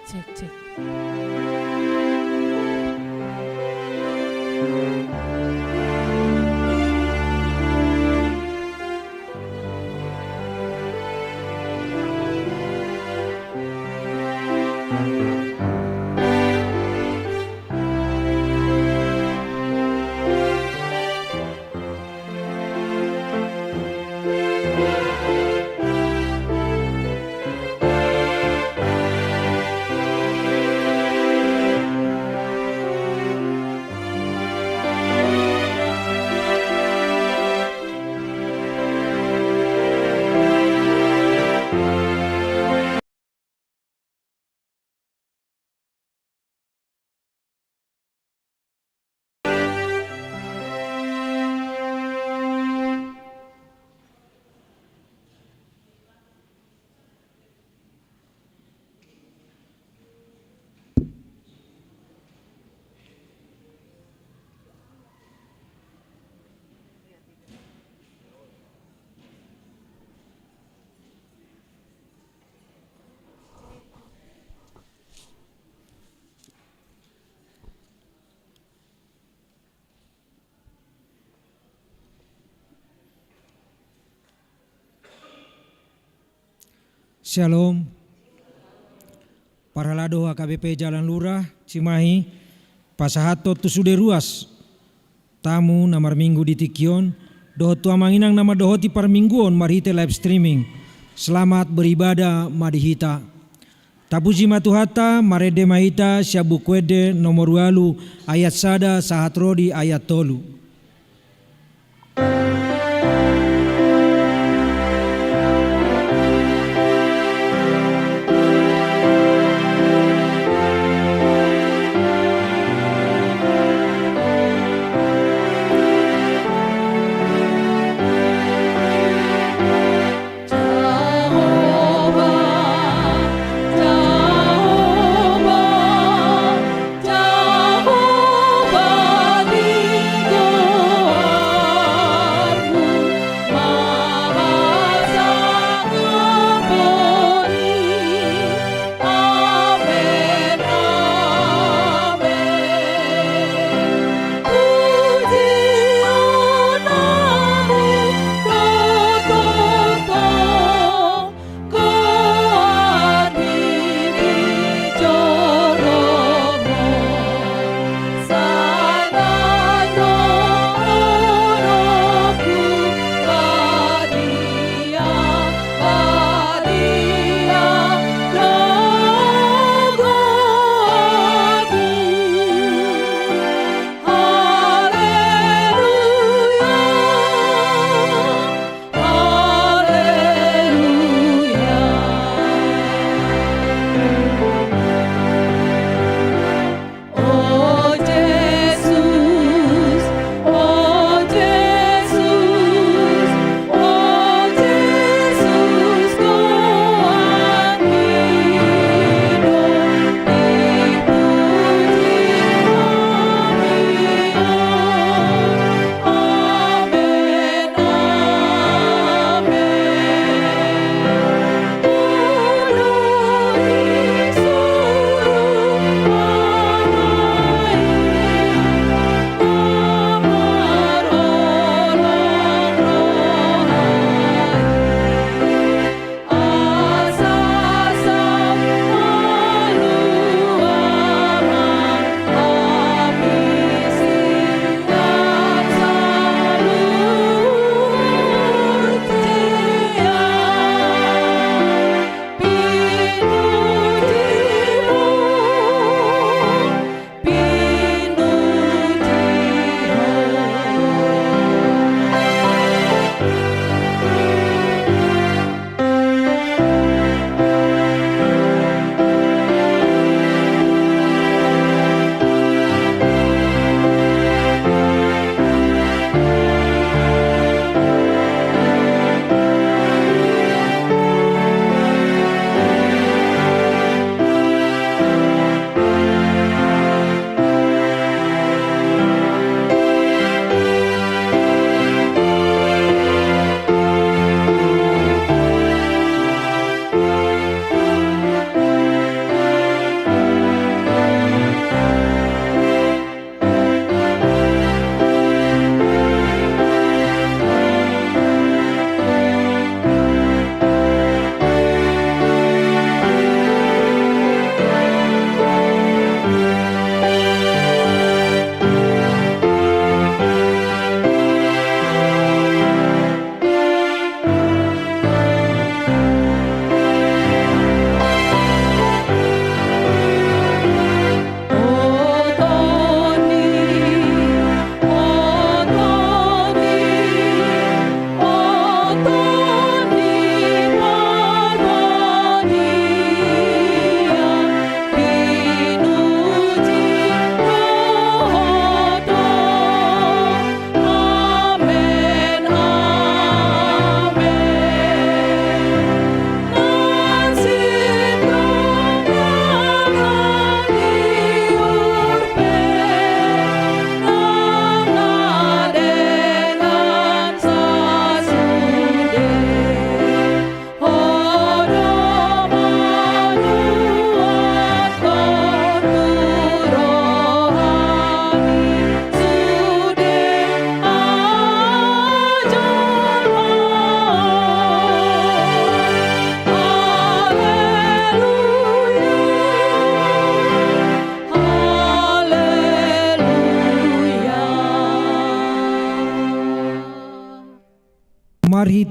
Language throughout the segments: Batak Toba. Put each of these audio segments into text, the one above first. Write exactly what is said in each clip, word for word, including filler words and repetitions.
Cek, cek. Syalom. Parhalado H K B P Jalan Lurah Cimahi, pasahathon tu sude ruas tamu na marminggu di tingki on, dohot tu amang inang na mandohoti parmingguon marhite live streaming. Selamat beribadah ma di hita. Tapuji ma Tuhanta, marende ma hita sian Buku Ende nomor ualu ayat sada sahat ro di ayat tolu.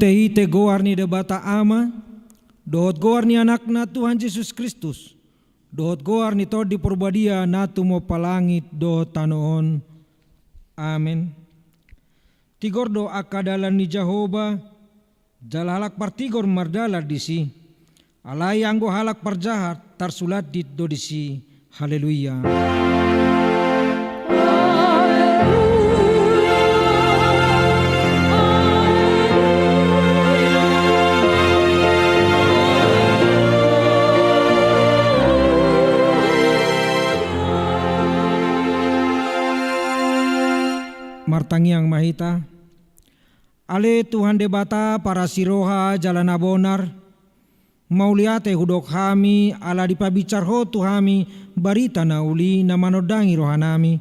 Marhitehite goar ni Debata Ama, dohot goar ni Anakna Tuhan Jesus Kristus, dohot goar ni Tondi Parbadia na tumompa langit dohot tano on. Amen. Tigor do angka dalan ni Jahowa, jala halak partigor mardalan disi. Alai anggo halak parjahat tarsulandit do disi. Haleluya. Martangiang ma hita. Ale Tuhan Debata parasi roha jala na bonar, mauliate hudok hami ala dipabinsar Ho tu hami barita na uli na manondangi rohanami.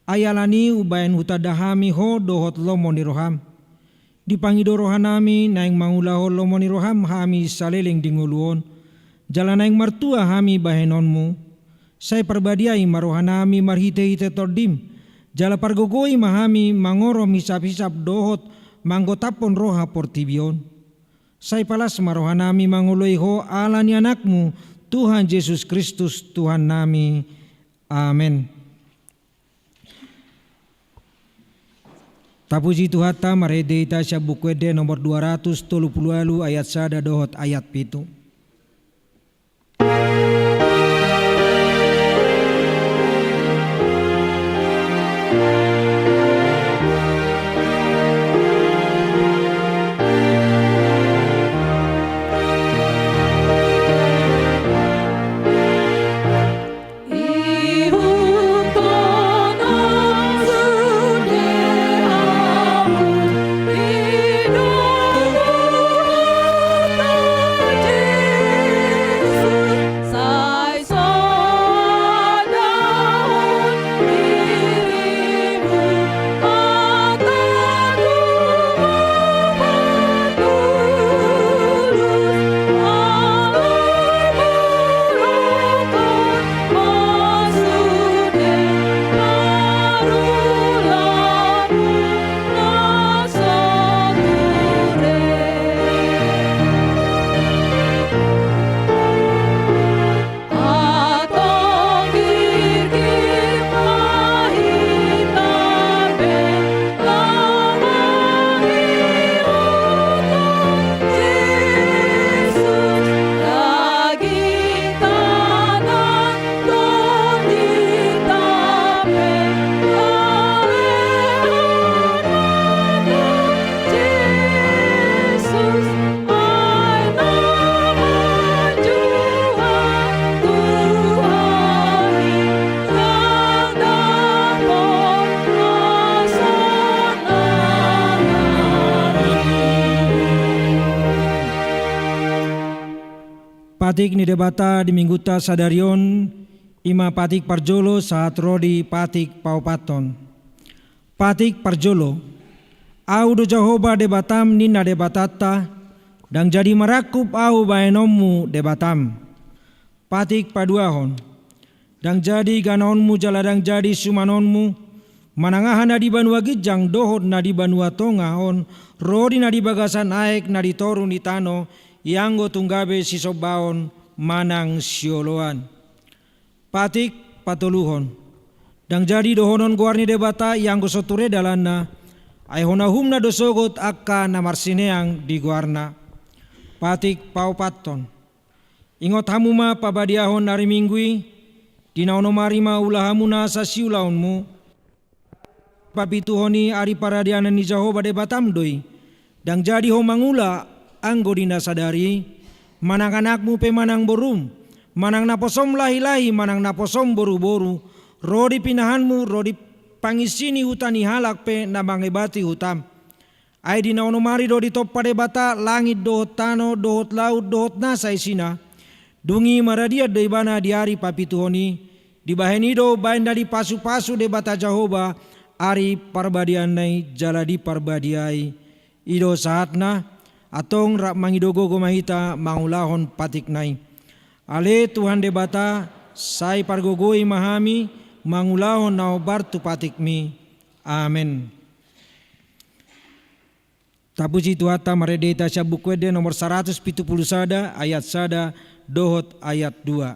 Ai alani i umbahen hutanda hami Ho dohot lomo ni roham. Dipangido rohanami naeng mangulahon lomo ni roham hami saleleng di ngolu on, jala naeng martua hami bahenonmu. Sai parbadiai ma rohanami marhitehite Tondim, jala pargogoi ma hami mangorom hisaphisap dohot manggotaphon roha portibi on. Sai palas ma rohanami mangoloi Ho ala ni Anakmu, Tuhan Jesus Kristus, Tuhannami. Amen. Tapuji Tuhanta, marende hita sian Buku Ende nomor dua ratus tolu pulu ualu, ayat sada dohot ayat pitu. Patik ni Debata di Minggunta sadari on, i ma patik parjolo sahat ro di patik paopathon. Patik parjolo. Ahu do Jahowa Debatam, ninna Debatanta, ndang jadi marangkup Ahu bahenonmu Debatam. Patik paduahon. Ndang jadi ganaonmu jala ndang jadi sumanonmu, manang aha na di banua ginjang dohot na di banua tonga on, ro di na di bagasan aek na di toru ni tano, ianggo tung gabe sisombaon manang sioloan. Patik patoluhon. Ndang jadi dohonon goar ni Debata ianggo so ture dalanna, ai hona uhumna do sogot angka na marsineang di goarna. Patik paopathon. Ingot hamu ma pabadiahon ari Minggu i, di na onom ari ma ula hamu nasa siulaonmu. Papituhon i ari paradianan ni Jahowa Debatam do i. Ndang jadi ho mangula anggo di na sadari i, manang anakmu pe manang borum, manang naposom lahilahi manang naposom boruboru, ro di pinahanmu, ro di pangisi ni huta ni halak pe na mangebati hutam. Ai di na onom ari do ditompa Debata langit dohot tano dohot laut dohot nasa isina. Dung i maradian do ibana di ari papituhon i. Dibahen i do baen na dipasupasu Debata Jahowa ari parbadianna i jala diparbadiai. I do sahatna, antong rap mangido gogo ma hita mangulahon patikna i. Ale Tuhan Debata, sai pargogoi ma hami mangulahon na hombar tu patikmi. Amen. Tapuji Tuhanta, marende hita sian Buku Ende nomor saratus pitu pulu sada, ayat sada dohot ayat dua.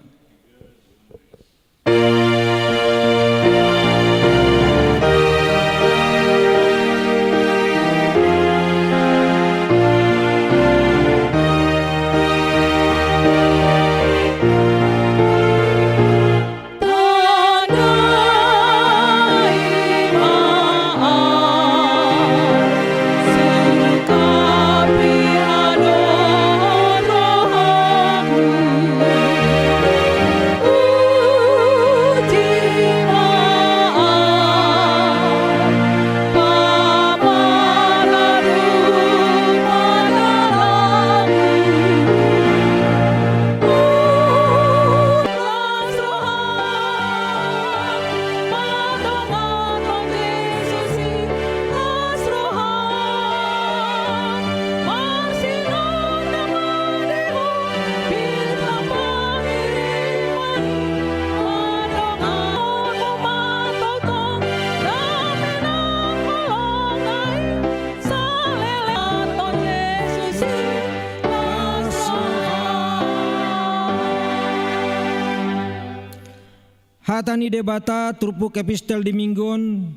Hata ni Debata turpuk epistel di minggu on,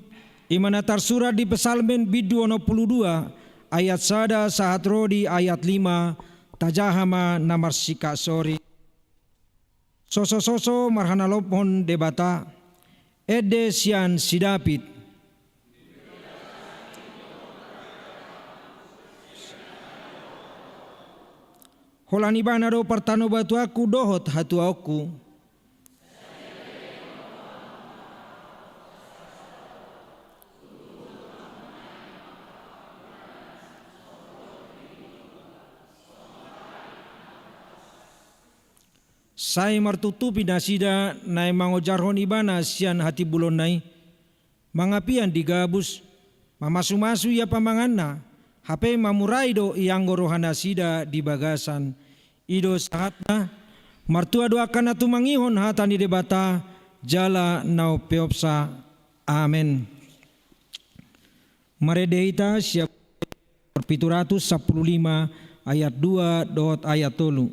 i ma na tarsurat di Psalmen bindu onom pulu dua, ayat sada sahat ro di ayat lima, tajaha ma na marsingkat sori. Sosososo marhanalophon Debata, ende sian si David. Holan Ibana do partanobatuanku dohot hatuaonku. Sai martutupi nasida na mangojarhon Ibana sian hatimbulonna i, mangapian di gabus, mamasumasu ia pamanganna, hape mamurai do ianggo rohanasida di bagasan. I do sahatna, martua do angka na tumangihon hata ni Debata, jala na umpeopsa. Amen. Marende hita sian pitu ratus sampulu lima ayat dua dohot ayat tolu.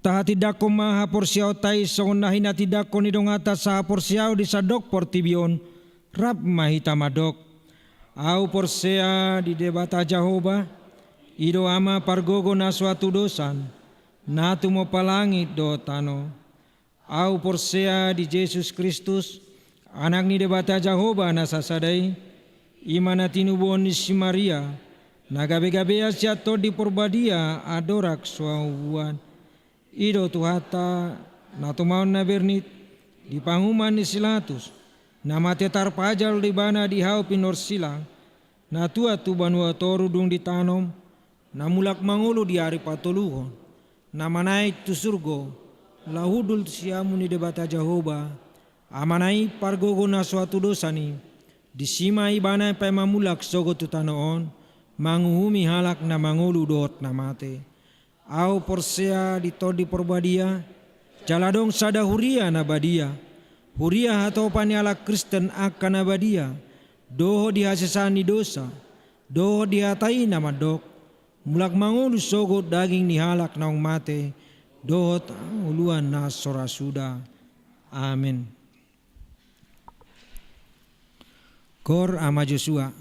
Tahatindangkon ma haporseaonta i songon na hinatindangkon ni donganta sahaporseaon di sandok portibi on, rap ma hita mandok. Ahu porsea di Debata Jahowa, i do Ama pargogo na so hatudosan, na tumompa langit dohot tano. Ahu porsea di Jesus Kristus, Anak ni Debata Jahowa na sasada i, i ma na tinubuhon ni si Maria, na gabegabean sian Tondi Porbadia andorang so haubuan. I do Tuhanta, na tumaon na bernit, di panguhuman ni si Latus, na mate tarpajal do ibana di hau pinarsilang, na tuat tu banua toru dung ditanom, na mulak mangolu di ari patoluhon, na manaek tu surgo, laho hundul tu siamun ni Debata Jahowa, Amana i pargogo na so hatudosan i, disi ma ibana paima mulak sogot tu tano on, manguhumi halak na mangolu dohot na mate. Ahu porsea di Tondi Porbadia, jala adong sada huria na badia, huria hatopan ni halak Kristen angka na badia, dohot di hasesaan ni dosa, dohot di hata i na mandok, mulak mangolu sogot daging ni halak naung mate, dohot hangoluan na so ra suda. Amen. Koor Ama Josua.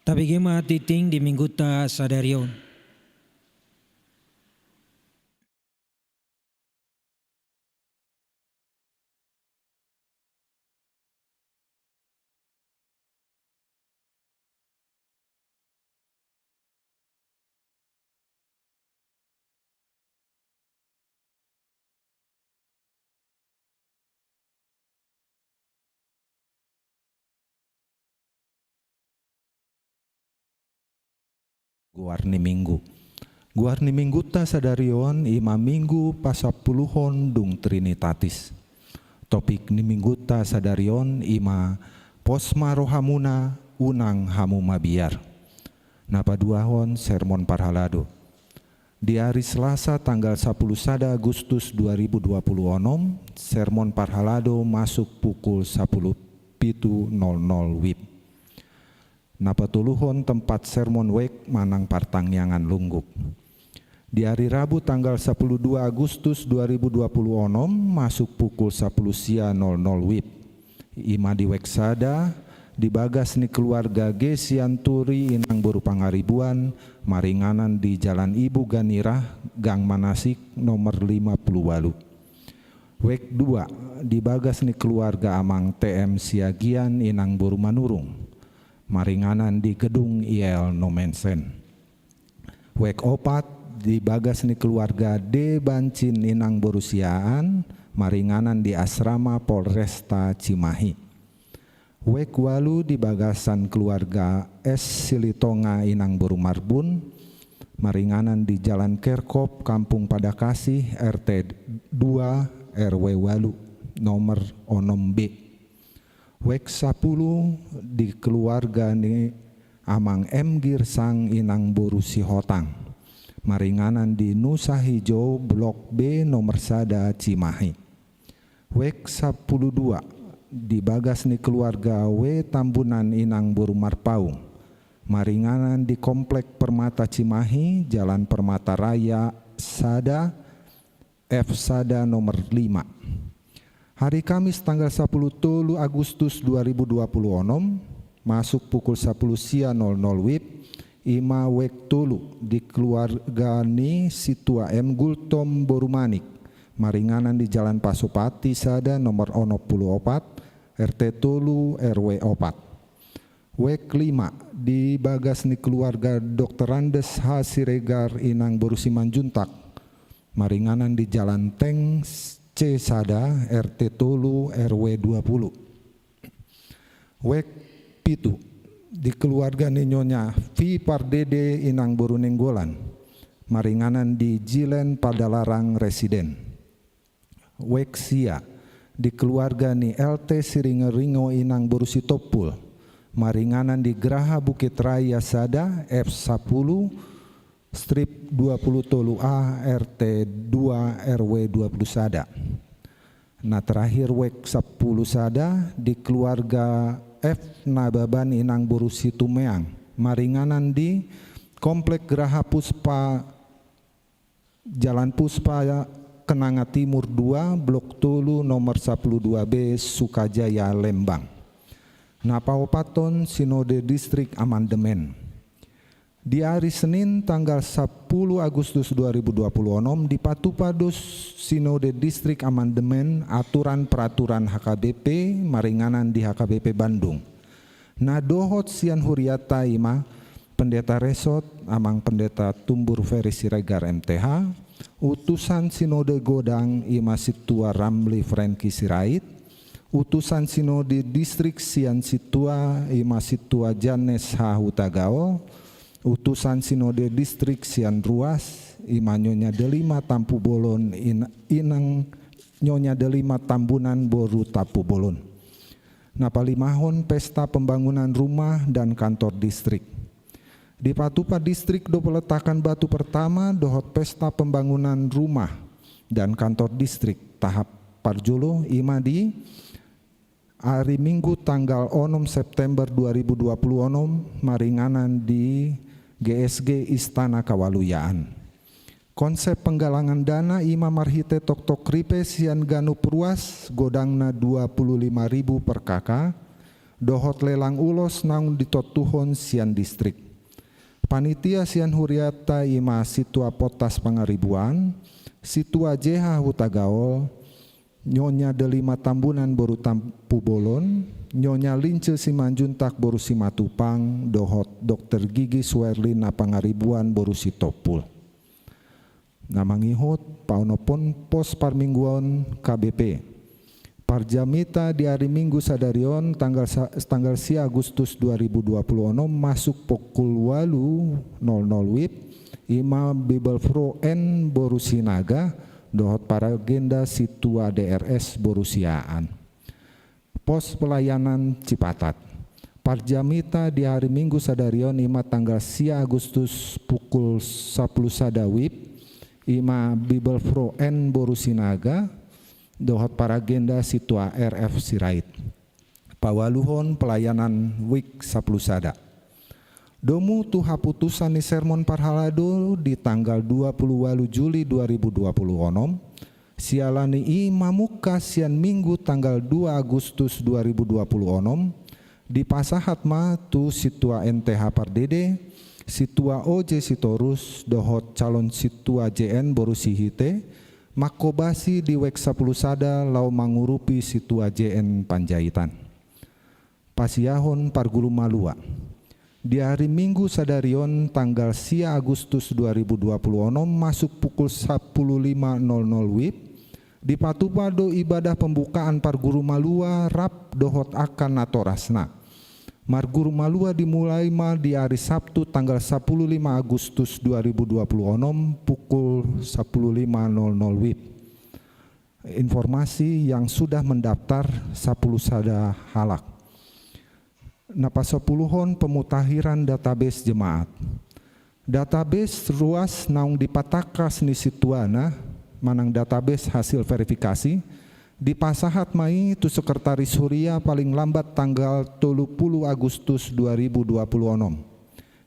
Tabege ma tingting di Mingguta sadari on. Goar ni Minggu. Goar ni Mingguta sadari on i ma Minggu pasampuluhon dung Trinitatis. Topik ni Mingguta sadari on i ma Pos ma rohamuna, unang hamu mabiar. Na paduahon sermon parhalado. Di ari Selasa tanggal sapuluh sada Agustus dua ribu dua puluh onom, sermon parhalado masuk pukul sapuluh pitu nol nol wib. Na patoluhon tempat sermon wijk manang partangiangan lungguk. Di ari Rabu tanggal sapuluh dua Agustus dua ribu dua puluh onom masuk pukul sapuluh sia nol nol wib. I ma di wijk sada, di bagas ni keluarga G. Sianturi inang boru Pangaribuan, maringanan di Jalan Ibu Ganirah, Gang Manasik, nomor lima puluh ualu. Wijk dua, di bagas ni keluarga amang T M Siagian inang boru Manurung, maringanan di gedung I L Nommensen. Wijk opat, di bagas ni keluarga D. Bancin inang boru Siahaan, maringanan di asrama Polresta Cimahi. Wijk ualu, di bagasan keluarga S. Silitonga inang boru Marbun, maringanan di Jalan Kerkop, Kampung Padakasih, R T dua, R W ualu, nomor onom B. Wijk sapuluh, di keluarga ni amang M. Girsang inang boru Sihotang, maringanan di Nusa Hijau, Blok B, nomor sada, Cimahi. Wijk sapuluh dua, di bagas ni keluarga W. Tambunan inang boru Marpaung, maringanan di Komplek Permata Cimahi, Jalan Permata Raya sada, F sada, nomor lima. Hari Kamis tanggal sapuluh tolu Agustus dua ribu dua puluh onom, masuk pukul sapuluh sia nol nol wib, i ma wijk tolu, di keluarga ni Sintua M. Gultom boru Manik, maringanan di Jalan Pasupati sada, nomor onom puluh opat, R T tolu, R W opat. Wijk lima, di bagas ni keluarga Dokter Andes H. Siregar inang boru Simanjuntak, maringanan di Jalan Tank C sada, R T tolu, R W dua puluh. Wijk pitu, di keluarga ni Nyonya V. Pardede inang boru Nainggolan, maringanan di Jilen Padalarang Residen. Wijk sia, di keluarga ni L T Siringoringo inang boru Sitompul, maringanan di Graha Bukit Raya sada, F sapuluh, strip dua puluh tolu A, R T dua, R W dua puluh sada. Na terakhir, wijk sapuluh sada, di keluarga F Nababan inang boru Situmeang, maringanan di Komplek Graha Puspa, Jalan Puspa, Kenanga Timur dua, Blok tolu, nomor sapuluh dua B, Sukajaya, Lembang. Na paopathon, Sinode Distrik Amandemen. Di ari Senin tanggal sapuluh Agustus dua ribu dua puluh onom, dipatupa do Sinode Distrik Amandemen aturan peraturan H K B P maringanan di H K B P Bandung. Na dohot sian hurianta i ma Pendeta Resort, Amang Pendeta Tumbur Ferry Siregar, M T H, utusan Sinode Godang, i ma Sintua Ramli Franky Sirait, utusan Sinode Distrik sian Sintua, i ma Sintua Janes H. Hutagaol, utusan Sinode Distrik sian Ruas, i ma Nyonya Delima Tampubolon, in-, inang Nyonya Delima Tambunan boru Tampubolon. Na palimahon, pesta pembangunan rumah dan kantor distrik. Dipatupa distrik do peletakan batu pertama dohot pesta pembangunan rumah dan kantor distrik tahap parjolo, i ma di ari Minggu tanggal onom September dua ribu dua puluh onom, maringanan di G S G Istana Kawaluyaan. Konsep penggalangan dana i ma marhite toktok ripe sian ganup ruas, godangna dua puluh lima ribu per K K, dohot lelang ulos naung ditontuhon sian distrik. Panitia sian hurianta i ma Sintua Pontas Pangaribuan, Sintua J H Hutagaol, Nyonya Delima Tambunan boru Tampubolon, Nyonya Lince Simanjuntak boru Simatupang, dohot Dokter Gigi Suherlina Pangaribuan boru Sitompul. Na mangihut, paonomhon pos parmingguon K B P. Parjamita di ari Minggu sadari on tanggal sa-, tanggal sia Agustus dua ribu dua puluh onom masuk pukul ualu nol nol WIB, i ma Bibelvrouw N boru Sinaga, dohot paragenda Sintua D R S boru Siaan. Pos pelayanan Cipatat. Parjamita di ari Minggu sadari on i ma tanggal sia Agustus pukul sapuluh sada WIB, i ma Bibelvrouw N boru Sinaga, dohot paragenda Sintua R F Sirait. Paualuhon pelayanan WIK sapuluh sada. Domu tu haputusan ni sermon parhalado di tanggal dua puluh ualu Juli dua ribu dua puluh onom, siala ni i mamungka sian Minggu tanggal dua Agustus dua ribu dua puluh onom, dipasahat ma tu Sintua N T H Pardede, Sintua O J Sitorus, dohot calon Sintua J N boru Sihite, mangkobasi di WIK sapuluh sada laho mangurupi Sintua J N Panjaitan. Pasiahon parguru malua. Di ari Minggu sadari on tanggal sia Agustus dua ribu dua puluh onom masuk pukul sapuluh lima nol nol WIB, dipatupa do ibadah pembukaan parguru malua rap dohot angka natorasna. Marguru malua dimulai ma di ari Sabtu tanggal sapuluh lima Agustus dua ribu dua puluh onom pukul sapuluh lima nol nol WIB. Informasi yang sudah mendaftar sapuluh sada halak. Na pasapuluhon, pemutakhiran database jemaat. Database ruas naung dipatangkas ni sintuana manang database hasil verifikasi dipasahat ma i tu sekretaris huria paling lambat tanggal tolu puluh Agustus dua ribu dua puluh onom.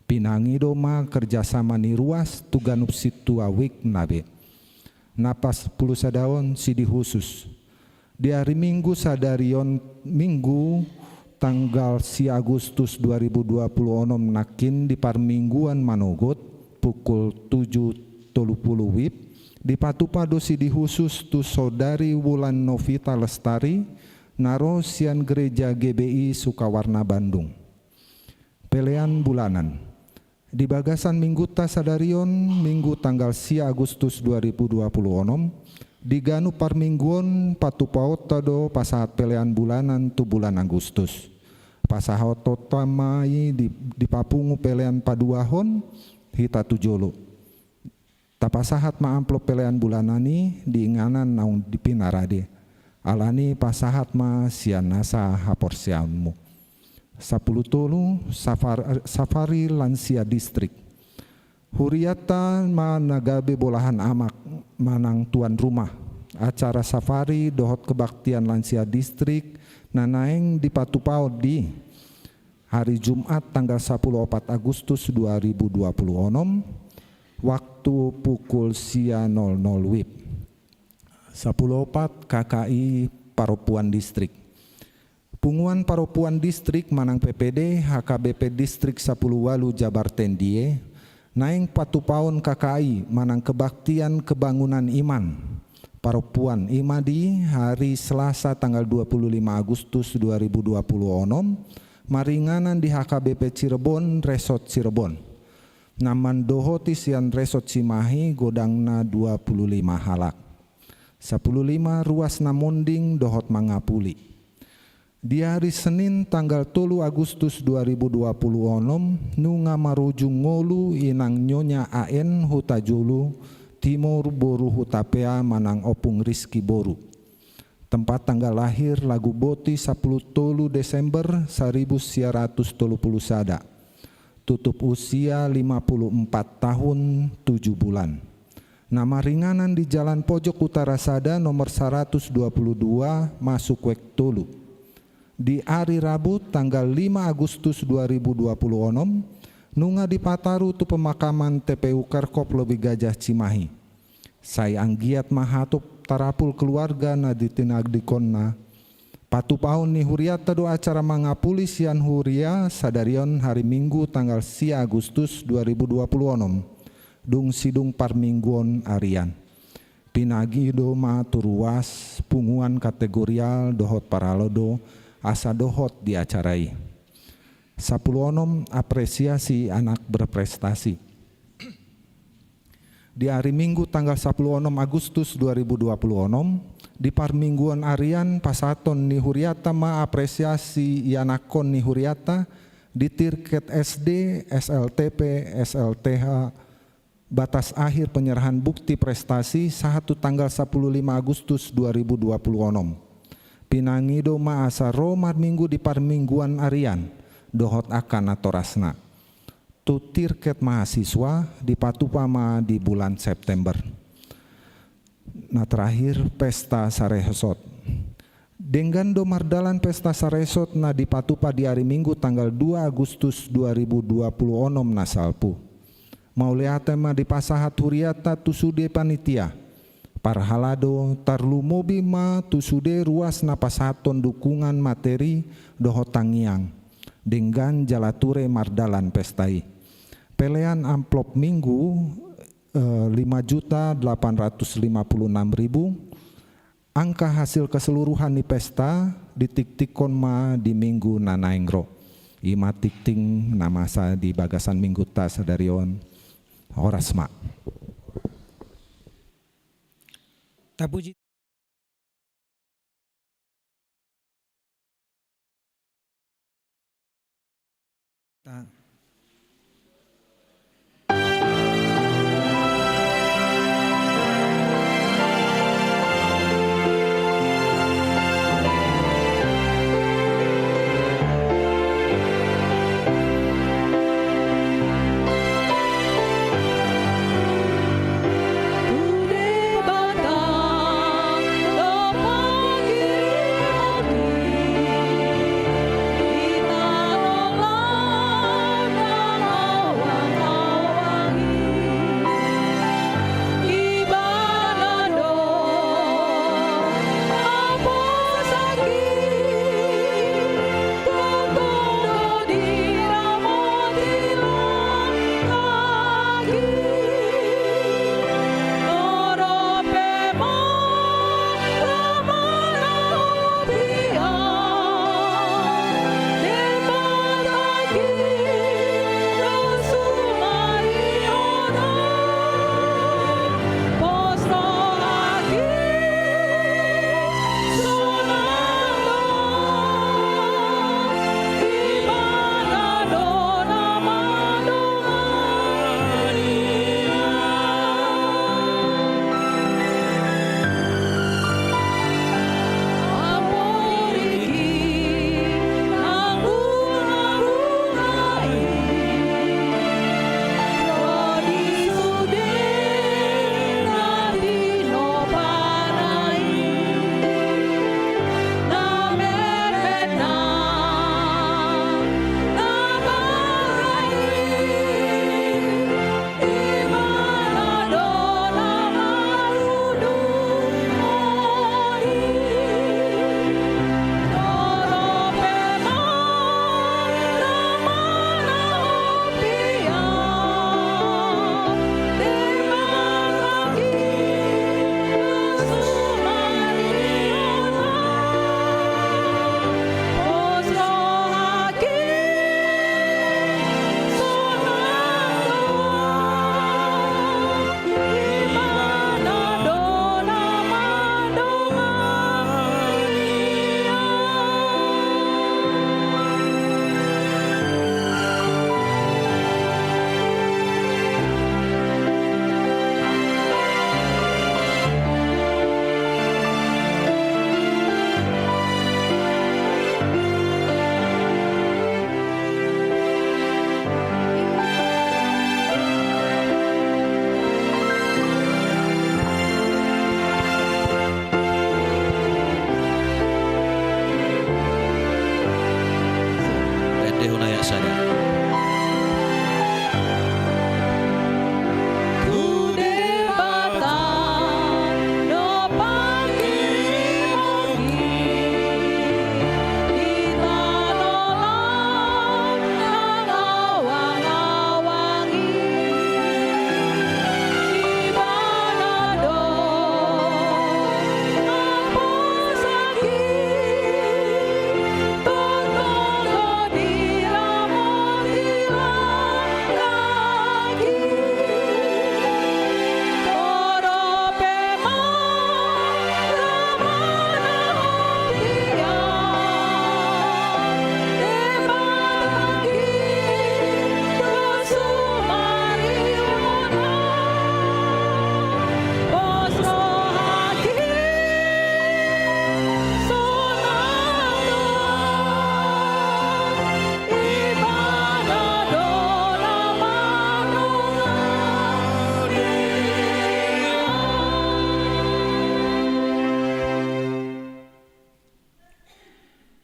Pinangido ma kerjasama ni ruas tu ganup sintua WIK na be. Na pasapuluh sada on, sidi husus. Di ari Minggu sadari on, Minggu tanggal sia Agustus dua ribu dua puluh onom nangkin di parmingguan manogot pukul tujuh tolu puluh WIB, dipatupa do sidi husus tu Saudari Wulan Novita Lestari, na ro sian Gereja G B I Sukawarna Bandung. Pelean bulanan. Di bagasan Minggunta sadari on, Minggu tanggal sia Agustus dua ribu dua puluh onom, di ganup parmingguon patupaonta do pasahat pelean bulanan tu bulan Agustus. Pasahatonta ma i di, dipapungu pelean paduahon hita tu jolo. Tapasahat ma amplop pelean bulanan i di inganan naung pinarade. Alani pasahat ma sian nasa haporseaonmu. Sapuluh tolu, safar-, safari lansia distrik. Hurianta ma na gabe bolahan amak manang tuan rumah acara safari dohot kebaktian lansia distrik na naeng dipatupaon di hari Jumat tanggal sapuluh opat Agustus dua ribu dua puluh onom, waktu pukul sia nol nol WIB. Sapuluh opat, K K I parompuan distrik. Punguan parompuan distrik manang P P D H K B P Distrik sapuluh ualu Jabar Tendiye naeng patupaon K K I manang kebaktian kebangunan iman parompuan, i ma di hari Selasa tanggal dua puluh lima Agustus dua ribu dua puluh onom, maringanan di H K B P Cirebon, Resort Cirebon. Na mandohoti sian Resort Cimahi godangna dua puluh lima halak. Sapuluh lima, ruas na monding dohot mangapuli. Di ari Senin tanggal tolu Agustus dua ribu dua puluh onom, nunga marujung ngolu inang Nyonya A N Hutajulu Timur boru Hutapea manang Ompung Rizky boru. Tempat tanggal lahir Laguboti sapuluh tolu Desember saribu sia ratus tolu pulu sada. Tutup usia lima puluh empat tahun tujuh bulan. Na maringanan di Jalan Pojok Utara sada nomor saratus dua puluh dua masuk wek tolu. Di ari Rabu tanggal lima Agustus dua ribu dua puluh onom, nunga dipataru tu pemakaman T P U Kerkop Lobi Gajah Cimahi. Sai anggiat ma hatop tarapul keluarga na ditinadingkonna Patupaon ni hurianta do acara mangapuli sian huria sadari on, hari Minggu tanggal sia Agustus dua ribu dua puluh onom, dung sidung parmingguon arian. Pinangido ma tu ruas, punguan, kategorial dohot parhalado asa dohot di acara i. Sampulu onom, apresiasi anak berprestasi. Di ari Minggu tanggal sampulu onom Agustus dua ribu dua puluh onom, di parmingguon arian pasahaton ni hurianta ma apresiasi ianakhon ni hurianta di tirket S D, S L T P, S L T H, batas akhir penyerahan bukti prestasi sahat tu tanggal sampulu lima Agustus dua ribu dua puluh onom. Pinangido ma asa ro marminggu di parmingguan arian dohot angka natorasna. Tu tirket mahasiswa dipatupa ma di bulan September. Na terakhir, pesta saresot. Denggan do mardalan pesta saresot na dipatupa di ari Minggu tanggal dua Agustus dua ribu dua puluh onom na salpu. Mauliate ma dipasahat hurianta tu sude panitia, parhalado, tarlumobi ma tu sude ruas na pasahathon dukungan materi dohot tangiang, denggan jala ture mardalan pesta i. Pelean amplop Minggu, eh, lima juta delapan ratus lima puluh enam ribu. Angka hasil keseluruhan ni pesta ditiktikkon ma di Minggu na naeng ro. I ma tingting na masa di bagasan Minggunta sadari on. Horas ma. Tapuji.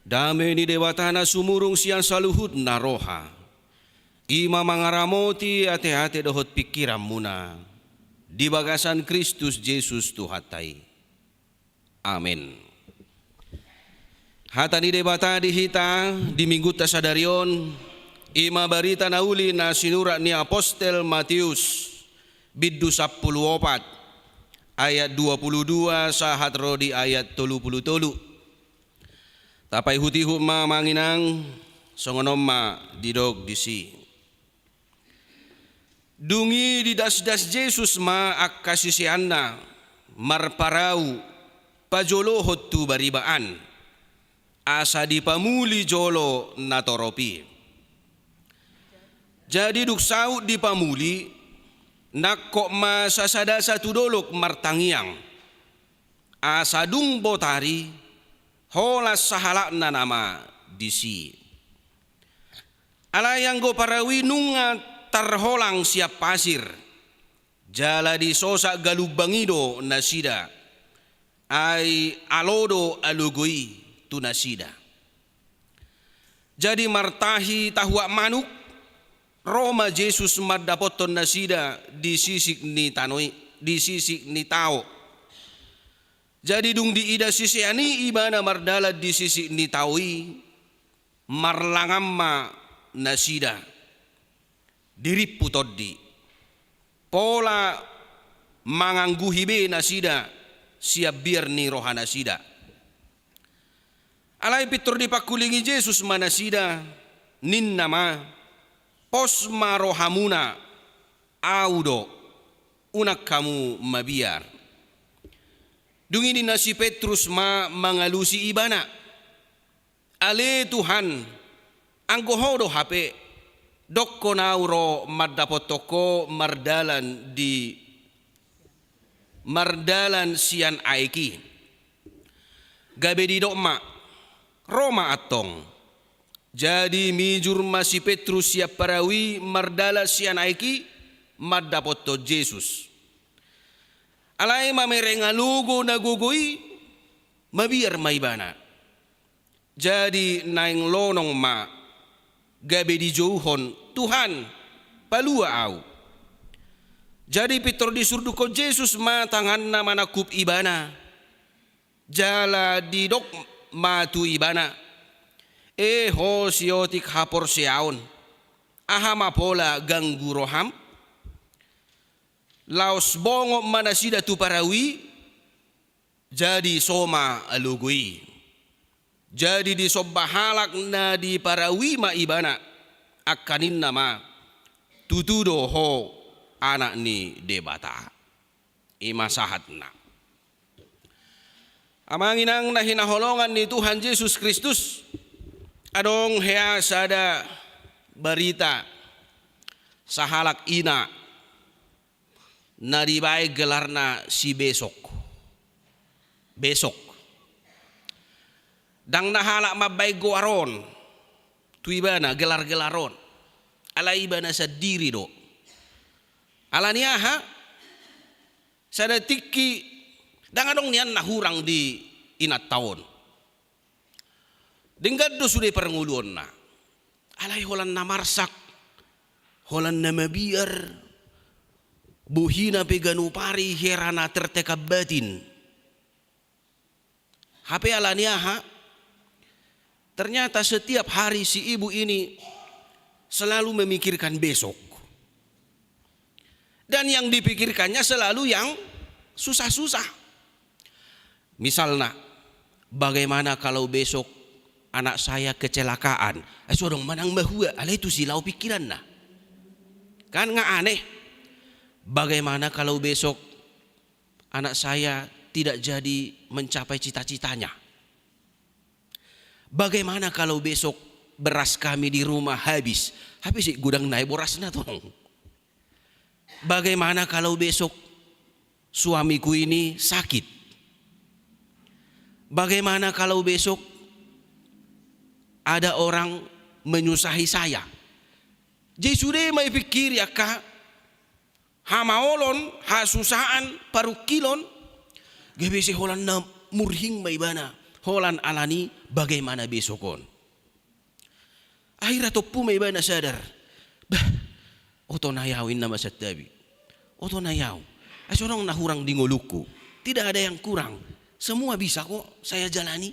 Dame ni Debata na sumurung sian saluhutna roha, i ma mangaramoti ateate dohot pingkiranmuna di bagasan Kristus Jesus Tuhanta i. Amen. Hata ni Debata di hita di Minggunta sadari on, i ma barita na uli na sinurat ni apostel Matius, bindu sampulu opat, ayat dua pulu dua sahat ro di ayat tolu pulu tolu. Tapaihutihut ma, Amang Inang, songon on ma didok disi. Dung i didasdas Jesus ma angka siseanna marparau pajolohon tu bariba an, asa dipamuli jolo na torop i. Jadi dung saut dipamuli, nangkok ma sasadasa tu dolok martangiang, asa dung botari, holan sahalakna nama disi. Alai anggo parau i nunga tarholang sian pasir, jala disosak galumbang i do nasida, ai alo do alogo i tu nasida. Jadi martahi tahuak manuk, ro ma Jesus mandapothon nasida di sisik ni tano i, di sisik ni tao. Jadi dung diida sisean i ibana mardalan di sisik ni tao i, marlangan ma nasida, dirimpu tondi, pola mangangguhi be nasida sian biar ni rohanasida. Alai pintor dipangkulingi Jesus ma nasida, ninna ma, pos ma rohamuna, Au do, unang hamu mabiar. Dung i ninna si Petrus ma mangalusi ibana, Ale Tuhan, anggo Ho do hape, dokkon au ro mandapothon Ho mardalan di, mardalan sian aek i. Gabe didok ma, Ro ma antong. Jadi mijur ma si Petrus sian parau i mardalan sian aek i mandapothon Jesus. Alai mamereng alogo na gogo i, mabiar ma ibana. Jadi naeng lonong ma, gabe dijouhon, Tuhan, palua au. Jadi pintor disurdukhon Jesus ma tanganna manangkup ibana, jala didok ma tu ibana, E ho siotik haporseaon, aha ma pola ganggu roham? Laos bongot ma nasida tu parau i, jadi so ma alogo i. Jadi disomba halak na di parau i ma ibana, angka ninna ma, Tutu do Ho Anak ni Debata. I ma sahatna. Amang inang na hinaholongan ni Tuhan Jesus Kristus, adong hea sada barita sahalak ina na dibaen gelarna si Besok. Besok. Ndang na halak mambaen goar on tu ibana, gelar-gelar on. Alai ibana sandiri do. Ala ni aha? Sada tingki ndang adong nian na hurang di inanta on. Denggan do sude parngoluonna. Alai holan na marsak, holan na mabiar, bohina pe ganup ari hera na tertekan batin. Hape ala ni aha? Ternyata setiap hari si ibu ini selalu memikirkan besok. Dan yang dipikirkannya selalu yang susah-susah. Misalna, bagaimana kalau besok anak saya kecelakaan? Eh, so adong manang mahua, alai tusi laho pikiranna. Kan nga aneh. Bagaimana kalau besok anak saya tidak jadi mencapai cita-citanya? Bagaimana kalau besok beras kami di rumah habis? Habis di gudang nai borasna tong. Bagaimana kalau besok suamiku ini sakit? Bagaimana kalau besok ada orang menyusahi saya? Jadi sude ma ipikiri angka hamaolon, hasusaan, parungkilon, gabe sai holan na murhing ma ibana, holan ala ni Bagaimana besok on? Akhirna tompu ma ibana sadar. Bah, oto nai au, ninna ma santabi. Oto nai au. Ai so adong na hurang di ngolungku. Tidak ada yang kurang. Semua bisa kok saya jalani.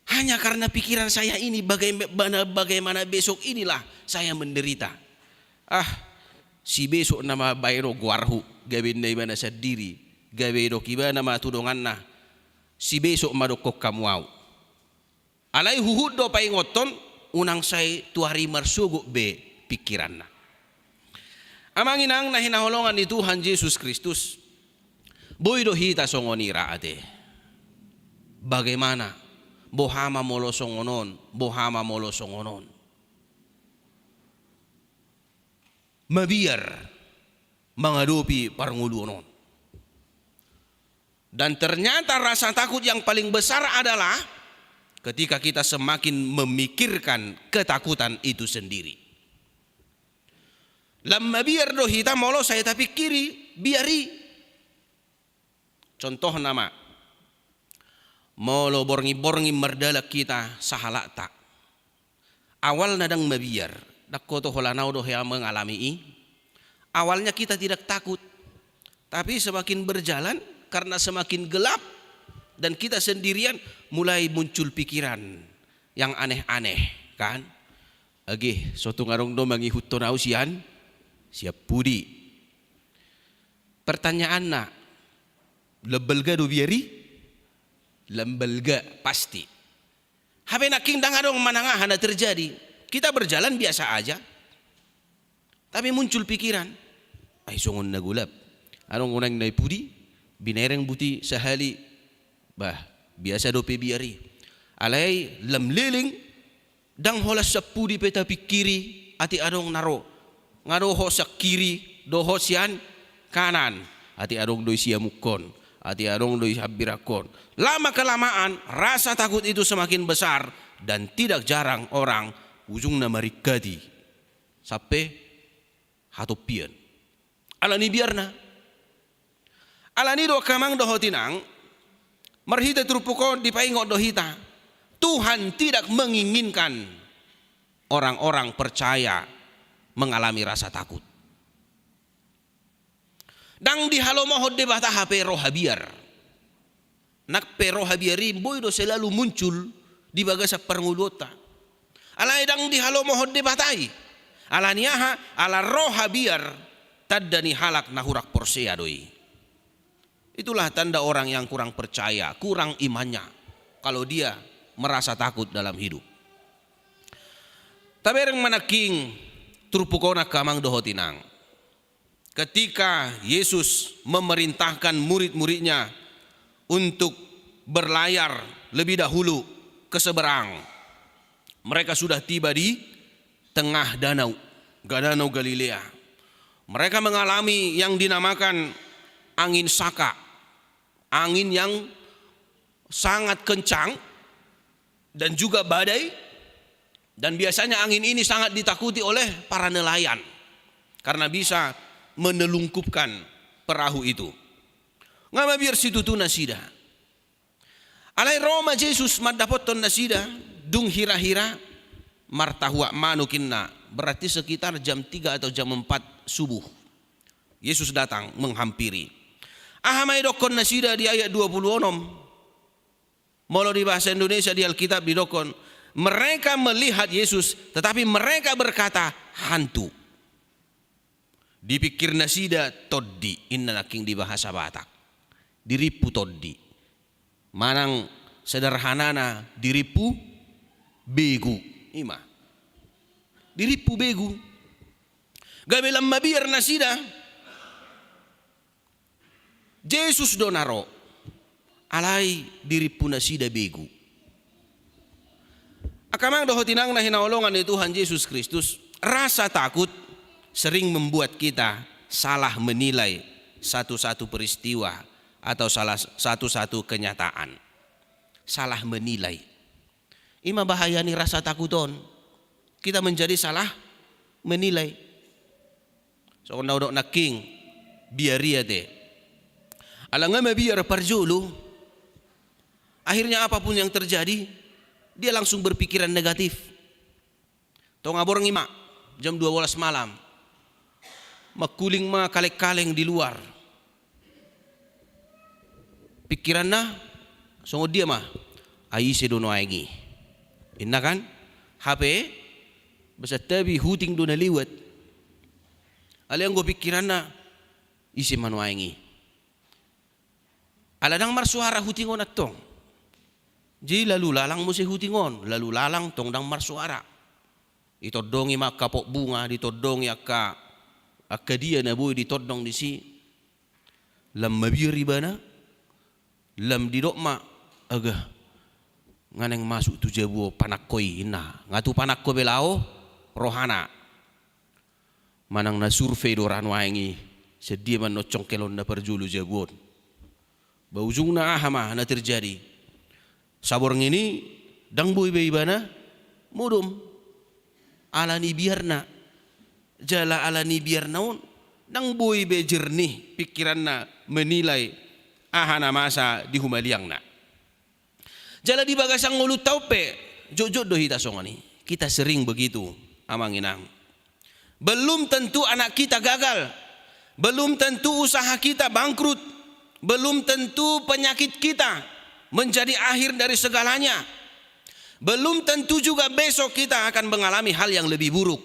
Hanya karena pikiran saya ini, bagaimana, bagaimana besok inilah saya menderita. Ah, si besok nama baen on goarhu, gabe ninna ibana sandiri, gabe didok ibana ma tu donganna, si besok ma dokkon hamu au. Alai huhut do paingothon, unang sai tu ari marsogot be pikiranna. Amang inang na hinaholongan ni Tuhan Jesus Kristus, boi do hita songon i ra ate. Bagaimana? Boha ma molo songon on, boha ma molo songon on. Mabiar mangadopi parngoluon on. Dan ternyata rasa takut yang paling besar adalah ketika kita semakin memikirkan ketakutan itu sendiri. Lam mabiar do hita molo sai tapikiri biar i. Contohna ma, molo borngin-borngin mardalan hita sahalakta. Awalna ndang mabiar, ndang ho do holan au do hea mengalami i. Awalnya kita tidak takut, tapi semakin berjalan, karena semakin gelap dan kita sendirian, mulai muncul pikiran yang aneh-aneh, kan? Age, so tung adong do mangihuthon au sian, sian pudi. Pertanyaanna, lam balga do biar i? Lam balga, pasti. Hape nangkin ndang adong manang aha na terjadi. Kita berjalan biasa aja. Tapi muncul pikiran, ai songon na golap. Adong unang na i pudi, binereng buti sahali. Bah, biasa dope biar i. Alai lam leleng, ndang holan sian pudi pe tapikiri, atik adong na ro. Nga dohot sian kiri, dohot sian kanan. Atik adong do i siamukkon, atik adong do i hambirangkon. Lama kelamaan, rasa takut itu semakin besar, dan tidak jarang orang ujungna maringkati sampe hatompian. Alani biarna. Alani do angka amang dohot inang, marhite turpuk on dipaingot do hita, Tuhan tidak menginginkan orang-orang percaya mengalami rasa takut. Ndang dihalomohon Debata hape roha biar. Nang pe roha biar i boi do selalu muncul di bagasan parngoluonta. Alai ndang dihalomohon Debata i. Alani aha? Ala roha biar tanda ni halak na hurang porsea do i. Itulah tanda orang yang kurang percaya, kurang imannya, kalau dia merasa takut dalam hidup. Tabereng ma nangkin turpuk on angka amang dohot inang. Ketika Yesus memerintahkan murid-muridnya untuk berlayar lebih dahulu ke seberang, mereka sudah tiba di tengah danau, Danau Galilea. Mereka mengalami yang dinamakan angin saka, angin yang sangat kencang, dan juga badai, dan biasanya angin ini sangat ditakuti oleh para nelayan karena bisa menelungkupkan perahu itu. Nga mabiar situtu nasida. Alai ro ma Jesus mandapothon nasida, dung hira-hira martahuak manuk ninna, berarti sekitar jam tiga atau jam empat subuh. Yesus datang menghampiri. Aha ma didokkon nasida di ayat dua puluh onom? Molo di bahasa Indonesia di Alkitab didokkon, mereka melihat Yesus, tetapi mereka berkata, "Hantu." Dipikir nasida tondi, ninna nangkin di bahasa Batak. Dirimpu tondi. Manang sederhanana dirimpu begu. Ima. Dirimpu begu. Gabe lam mabiar nasida. Jesus do na ro, alai dirimpu nasida begu. Angka amang dohot inang na hinaholongan ni Tuhan Jesus Kristus, rasa takut sering membuat kita salah menilai satu-satu peristiwa atau salah satu-satu kenyataan. Salah menilai. Ima bahaya ni rasa takut on. Kita menjadi salah menilai. Songon na hudok nangkin, biar i ate. Ala nga mabiar parjolo, Akhirnya apapun yang terjadi, dia langsung berpikiran negatif. Tonga borngin ma, jam dua belas malam. Mangkuling ma kaleng-kaleng di luar. Pikiranna songon dia ma, ai ise do nuaeng i. Inna kan, hape, ba santabi huting do na lewat. Alai anggo pikiranna, ise ma nuaeng i. Ala ndang marsuara huting on antong. Jadi lalu lalang muse huting on, lalu lalang tong ndang marsuara. Ditondongi ma angka pot bunga, ditondongi angka, angka dia na boi ditondong disi. Lam mabiar ibana, lam didok ma, aga, nga naeng masuk tu jabu on panangko i, inna. Nga tu panangko be laho rohana. Manang na survei do ra nuaeng i, sian dia ma annon congkelonna parjolo jabu on. Ba ujungna aha ma na terjadi? Saborngin i ndang boi be ibana modom. Ala ni biarna. Jala ala ni biarna on, ndang boi be jernih pikiranna menilai aha na masa di humaliangna. Jala di bagasan ngolunta on pe, jotjot do hita songon i. Kita sering begitu, amang inang. Belum tentu anak kita gagal. Belum tentu usaha kita bangkrut. Belum tentu penyakit kita menjadi akhir dari segalanya. Belum tentu juga besok kita akan mengalami hal yang lebih buruk.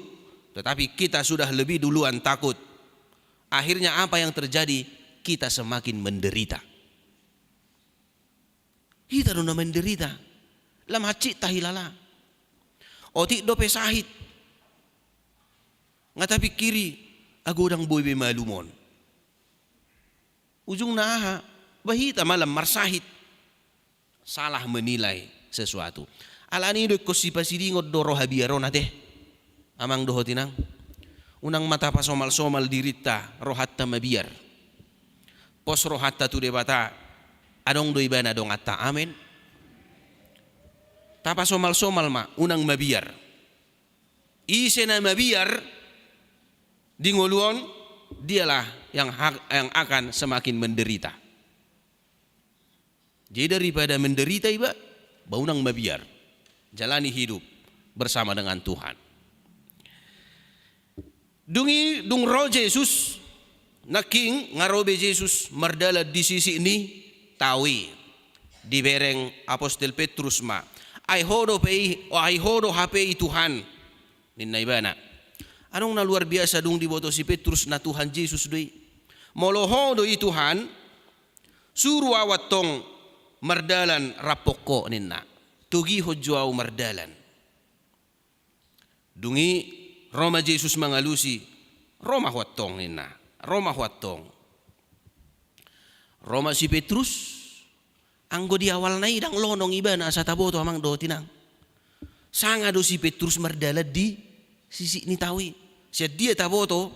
Tetapi kita sudah lebih duluan takut. Akhirnya apa yang terjadi? Kita semakin menderita. Hita do na menderita. Lam hansit tahilala. Otik dope sahit. Nga tapikiri, ago ndang boi be malum on. Ujungna aha? Ba hita ma lam marsahit. Salah menilai sesuatu. Ala ni i do ingkon sipasidingon do roha biar on ate. Amang dohot inang. Unang ma tapasomal-somal dirinta, rohanta mabiar. Pos rohanta tu Debata, adong do ibana donganta. Amen. Tapasomal-somal ma, unang mabiar. Ise na mabiar di ngolu on, dialah yang ha-, yang akan semakin menderita. Jadi daripada menderita iba, ba unang mabiar. Jalani hidup bersama dengan Tuhan. Dung i, dung ro Jesus, nangkin nga ro be Jesus mardalan di sisik ni tao i. Dibereng apostel Petrus ma, "Ai Ho dope i, ai Ho do hape i Tuhan," ninna ibana. Adong na luar biasa dung diboto si Petrus na Tuhan Jesus do i. "Molo Ho do i Tuhan, suru ahu antong mardalan rap Ho," ninna. "Togihon jo ahu mardalan." Dung i ro ma Jesus mangalusi, "Ro ma Ho antong," ninna. "Ro ma Ho antong." Ro ma si Petrus, anggo di awalna i ndang lonong ibana asa taboto, amang dohot inang. Sanga do si Petrus mardalan di sisik ni tao i. Sian dia taboto?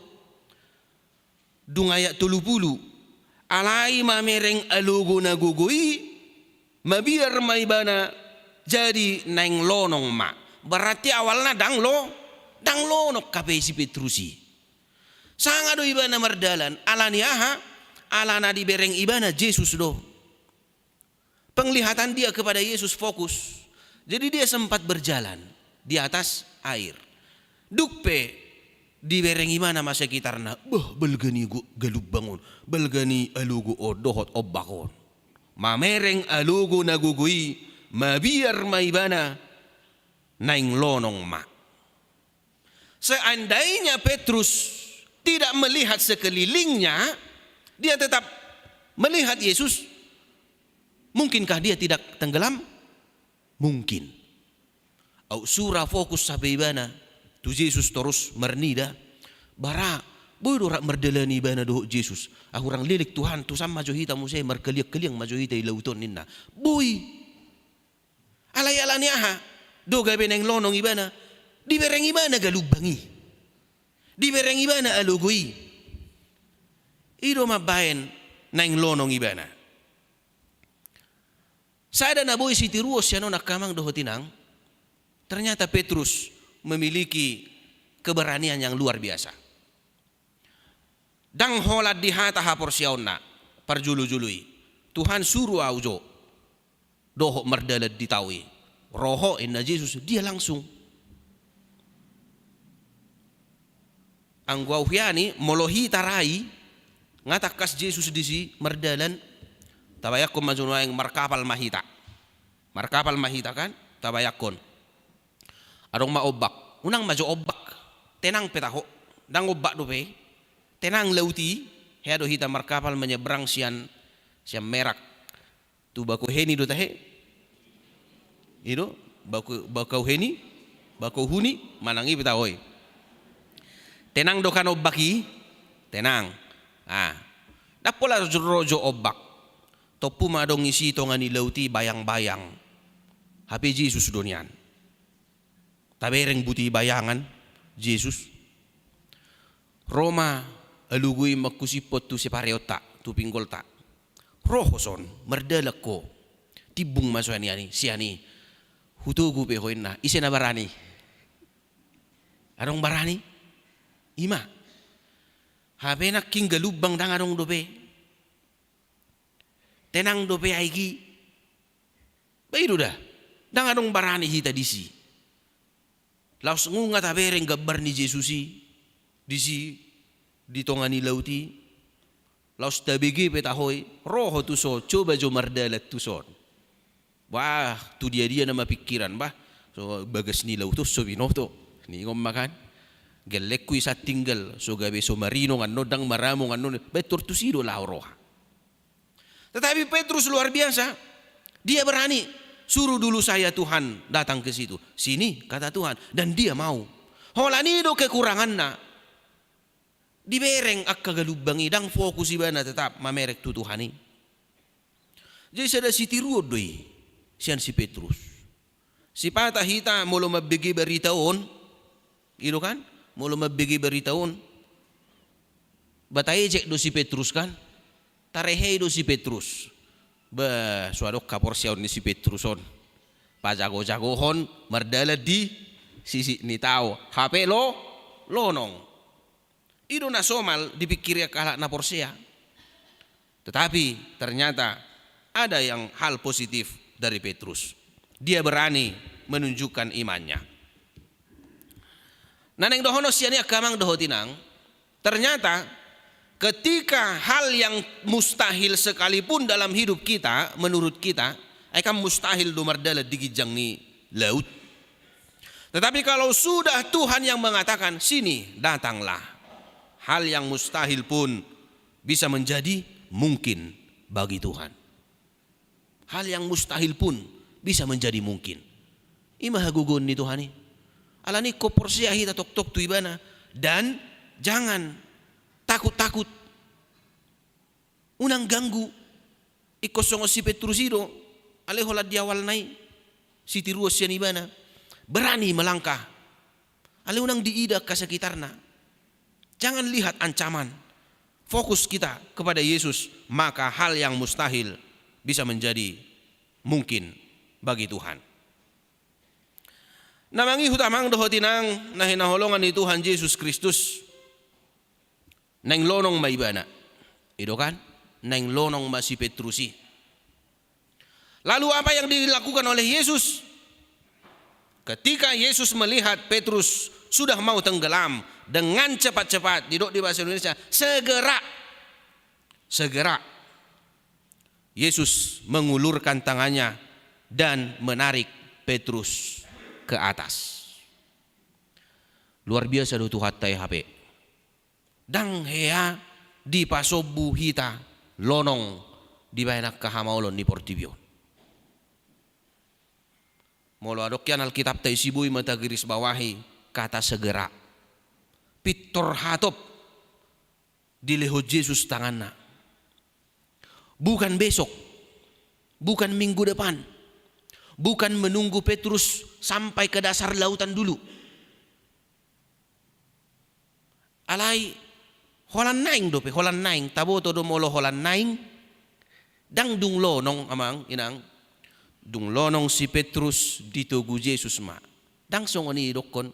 Dung ayat tolu pulu, "Alai mamereng alogo na gogo i, mabiar ma ibana, jadi naeng lonong ma." Berarti awalna ndang lo-, ndang lonong hape si Petrus i. Sanga do ibana mardalan, ala ni aha? Ala na dibereng ibana Jesus do. Penglihatan dia kepada Yesus fokus. Jadi dia sempat berjalan di atas air. Dung pe dibereng ibana ma sekitarna, "Bah, balga ni go-, galumbang on, balga ni alogo on dohot ombak on." Mamereng alogo na gogo i, mabiar ma ibana, naeng lonong ma. Seandainya Petrus tidak melihat sekelilingnya, dia tetap melihat Yesus, mungkinkah dia tidak tenggelam? Mungkin. Aut sura fokus hape ibana tu Jesus torus marnida, "Bara, boi do rap mardalani ibana dohot Jesus. Ah, hurang leleng Tuhan, tusan ma jo hita muse, markeliang-keliang ma jo hita i lauton," ninna. Boi. Alai ala ni aha do gabe naeng lonong ibana? Dibereng ibana galumbang i. Dibereng ibana alogo i. I do mambahen naeng lonong ibana. Sada na boi sitiruon sian on, angka amang dohot inang, ternyata Petrus memiliki keberanian yang luar biasa. Ndang holan di hata haporseaonna parjolo-jolo i, "Tuhan, suru ahu jo." dohot mardalan di tao i. Ro ho, ninna Jesus, dia langsung. Anggo au hian i, molo hita ra i, nga tangkas Jesus disi mardalan, tabayangkon ma jo nuaeng markapal ma hita. Markapal ma hita kan, tabayangkon. Adong ma ombak, unang ma jo ombak. Tenang pe taho, ndang ombak dope. Tenang laut i, hea do hita markapal menyeberang sian, sian Merak. Tu Bakauheni do tahe? I do, Bakau-, Bakauheni, Bakauhuni, manang i pe taho i. Tenang do kan ombak i? Tenang. Ah. Ndang pola ro jo ombak. Tompu ma adong isi tonga ni laut i bayang-bayang. Hape Jesus do nian. Tabereng buti bayangan Jesus. Ro ma alogo i mangkusiphon tu sipareonta, tu pinggolta. Ro ho son, mardalan ho. Timbung ma sian i, sian i. Hutogu pe ho, ninna, ise na barani? Adong barani? I ma. Hape nangkin galumbang ndang adong dope. Tenang dope aek i. Ba i do da. Ndang adong barani hita disi. Laos nunga tabereng gambar ni Jesus i disi, di tonga ni laut i. Laos tabege pe taho i, ro ho tuson, coba jo mardalan tuson. Wah, tu dia-dia nama pikiran, bah, so bagas ni laut on so binoto. Ningon ma kan. Gellengku i satinggal, so gabe so marinong annon, ndang maramong annon, baen tor tusi do laho roha. Tetapi Petrus luar biasa. Dia berani. Suruh dulu saya Tuhan datang ke situ. Sini, kata Tuhan. Dan dia mau. Holan i do kekuranganna. Dibereng angka galumbang i, ndang fokus ibana tetap mamereng tu Tuhan i. Jadi sada sitiruon do i sian si Petrus. Sipata hita molo mambege barita on, i do kan? Molo mambege barita on, ba taejek do si Petrus kan? Tarehei do si Petrus. Ba, so adong haporseaon ni si Petrus on. Pajago-jagohon mardalan di sisik ni tao. Hape lo, lonong. I do na somal dipikiri angka halak na porsea. Tetapi ternyata ada yang hal positif dari Petrus. Dia berani menunjukkan imannya. Na naeng dohonon sian i angka amang dohot inang, ternyata ketika hal yang mustahil sekalipun dalam hidup kita, menurut kita, ai kan mustahil do mardalan di ginjang ni laut. Tetapi kalau sudah Tuhan yang mengatakan, "Sini, datanglah," hal yang mustahil pun bisa menjadi mungkin bagi Tuhan. Hal yang mustahil pun bisa menjadi mungkin. I ma hagogoon ni Tuhan i. Alani i ingkon porsea hita tongtong tu Ibana. Dan jangan takut-takut. Unang ganggu. Ingkon songon si Petrus i do, alai holan di awalna i, sitiruon sian ibana, berani melangkah. Alai unang diida angka sekitarna. Jangan lihat ancaman. Fokus kita kepada Yesus, maka hal yang mustahil bisa menjadi mungkin bagi Tuhan. Na mangihut amang dohot inang na hinaholongan ni Tuhan Jesus Kristus. Naeng lonong ma ibana. I do kan? Naeng lonong ma si Petrus i. Lalu apa yang dilakukan oleh Yesus? Ketika Yesus melihat Petrus sudah mau tenggelam, dengan cepat-cepat, didok di bahasa Indonesia, segera. Segera. Yesus mengulurkan tangannya dan menarik Petrus ke atas. Luar biasa do Tuhanta i hape. Ndang hea dipasombu hita lonong dibahen angka hamaolon ni portibi on. Molo adong hian Alkitabta i, si boi ma tagarisbawahi kata segera. Pintor hatop dilehon Jesus tanganna. Bukan besok, bukan minggu depan, bukan menunggu Petrus sampai ke dasar lautan dulu. Alai holan naeng dope, holan naeng, taboto do molo holan naeng, ndang dung lonong amang inang, dung lonong si Petrus ditogu Jesus ma. Ndang songon i didokkon.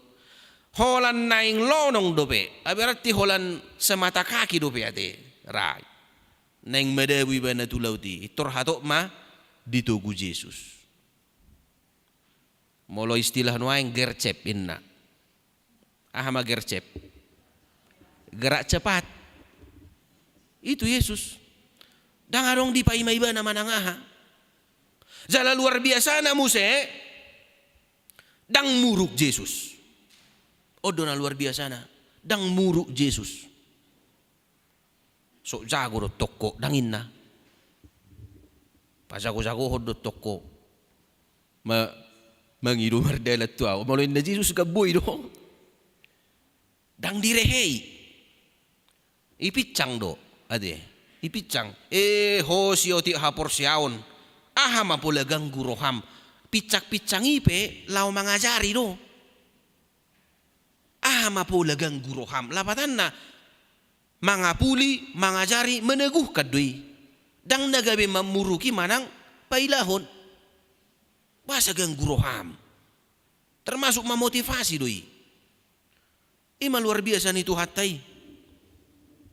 Holan naeng lonong dope, ah, berarti holan semata kaki dope ate. Ra. Naeng madabu ibana tu laut i, pintor hatop ma ditogu Jesus. Molo istilah nuaeng gercep inna. Aha ma gercep? Gerak cepat. Itu Jesus. Ndang adong dipaima ibana manang aha. Jala luar biasana muse, ndang muruk Jesus. On do na luar biasana, ndang muruk Jesus. Sok jago do tongko, ndang inna. Pajago-jagohon do tongko. Ma-, mangido mardalan tu ahu. Molo inna Jesus kan boi do. Ndang direhei. Ipinsang do, ate. Ipinsang. E ho siotik haporseaon. Aha ma pola ganggu roham? Pinsang-pinsang i pe laho mangajari do. Aha ma pola ganggu roham? Lapatanna, mangapuli, mangajari, meneguhkan do i. Ndang na gabe mammuruki manang pailahon. Boasa ganggu roham? Termasuk mamotivasi do i. I ma luar biasa ni Tuhanta i.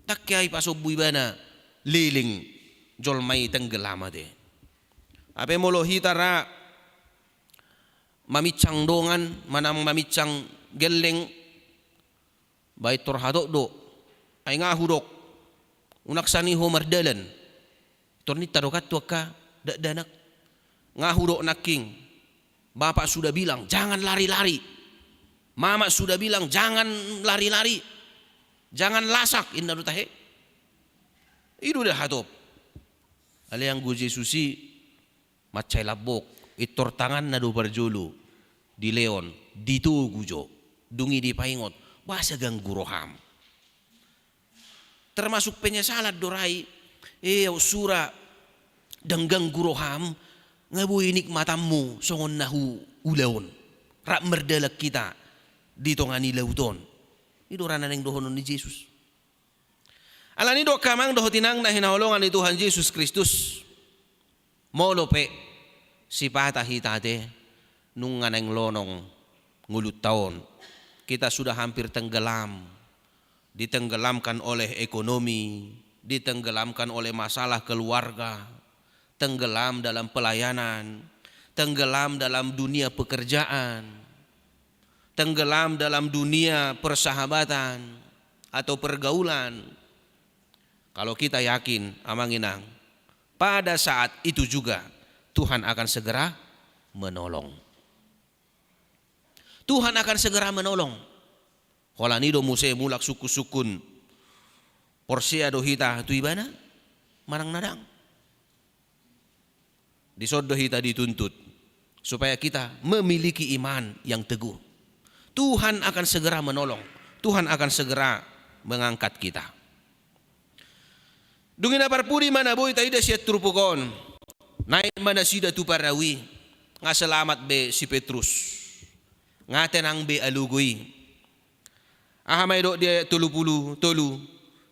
Ndang hea i pasombu ibana leleng jolma i, tenggelam, ate. Hape molo hita ra maminsang dongan, manang maminsang gelleng, baen tor hatop do. Ai nga hudok, unang sani ho mardalan. Tor ninta do kan tu angka dakdanak. Nga hudok nangkin, bapak sudah bilang jangan lari-lari. Mamak sudah bilang jangan lari-lari. Jangan lasak, inna do tahe. I do da hatop. Alai anggo Jesus i mansai lambok, pintor tanganna do parjolo dilehon, ditogu jo. Dung i dipaingot, boasa ganggu roham? Termasuk penyesalan do ra i. E, aut sura, ndang ganggu roham, nga boi nikmatanmu songon na huula on. Rap mardalan hita di tonga ni laut on. I do ra na naeng dohonon ni Jesus. Alani do angka amang dohot inang na hinaholongan ni Tuhan Jesus Kristus. Molo pe sipata hita, ate, nunga naeng lonong ngolunta on. Kita sudah hampir tenggelam. Ditenggelamkan oleh ekonomi, ditenggelamkan oleh masalah keluarga, tenggelam dalam pelayanan, tenggelam dalam dunia pekerjaan, tenggelam dalam dunia persahabatan atau pergaulan. Kalau kita yakin, amang inang, pada saat itu juga Tuhan akan segera menolong. Tuhan akan segera menolong. Holan i do muse mulak sungkun-sungkun, porsea do hita tu Ibana manang na ndang? Dison do hita dituntut supaya kita memiliki iman yang teguh. Tuhan akan segera menolong. Tuhan akan segera mengangkat kita. Dung i na parpudi ma na boi taida sian turpuk on. Naeng ma nasida tu parau i. Nga selamat be si Petrus. Nga tenang be alogo i. Aha ma didok di ayat tolu pulu tolu?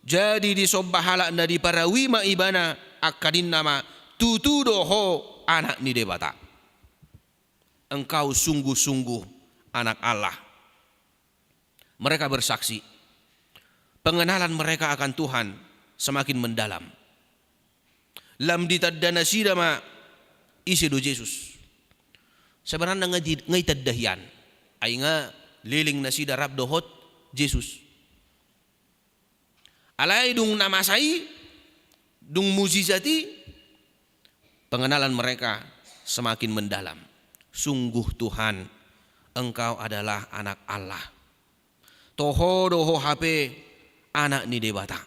Jadi disomba halak na di parau i ma Ibana, angka ninna ma, tutu do Ho Anak ni Debata. Engkau sungguh-sungguh Anak Allah. Mereka bersaksi. Pengenalan mereka akan Tuhan semakin mendalam. Lam ditanda nasida ma ise do Jesus. Sebenarna nga di-, nga ditanda hian. Ai nga leleng nasida rap dohot Jesus. Alai dung na masa i, dung mujizat i, pengenalan mereka semakin mendalam. Sungguh Tuhan, Engkau adalah Anak Allah. Toho do Ho hape Anak ni Debata.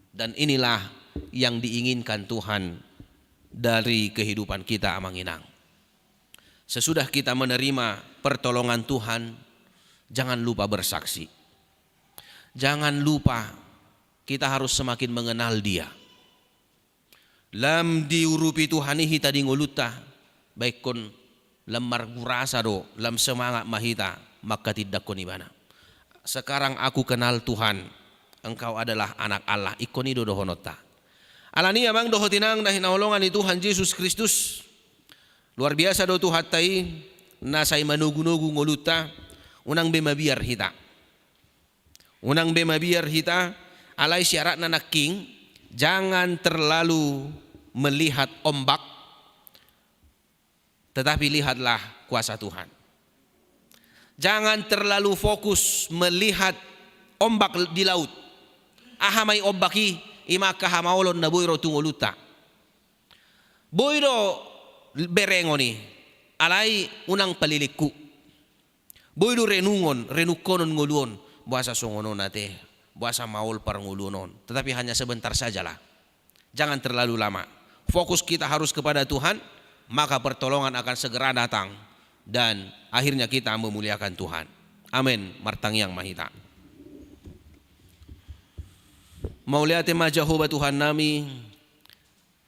Dan inilah yang diinginkan Tuhan dari kehidupan kita, amang inang. Sesudah kita menerima pertolongan Tuhan, jangan lupa bersaksi. Jangan lupa, kita harus semakin mengenal Dia. Lam diurupi Tuhan i hita di ngolunta, baenkon lam margurasa do, lam semangat ma hita mangkatindangkon Ibana. Sekarang aku kenal Tuhan, Engkau adalah Anak Allah, ingkon i do dohononta. Alani i amang dohot inang na hinaholongan ni Tuhan Jesus Kristus, luar biasa do Tuhanta i, na sai manogu-nogu ngolunta, unang be mabiar hita. Unang be mabiar hita, alai syaratna nangkin, jangan terlalu melihat ombak, Tetapi lihatlah kuasa Tuhan. Jangan terlalu fokus melihat ombak di laut. Aha ma i ombak i? I ma angka hamaolon na boi ro tu ngolunta. Boi do berengon i, alai unang palilingku. Boi do renungon, renungkonon ngolu on, boasa songon on ate, boasa maol parngoluon on. Tetapi hanya sebentar sajalah. Jangan terlalu lama. Fokus kita harus kepada Tuhan, maka pertolongan akan segera datang dan akhirnya kita memuliakan Tuhan. Amin. Martangiang ma hita. Mauliate ma Jahowa Tuhan nami,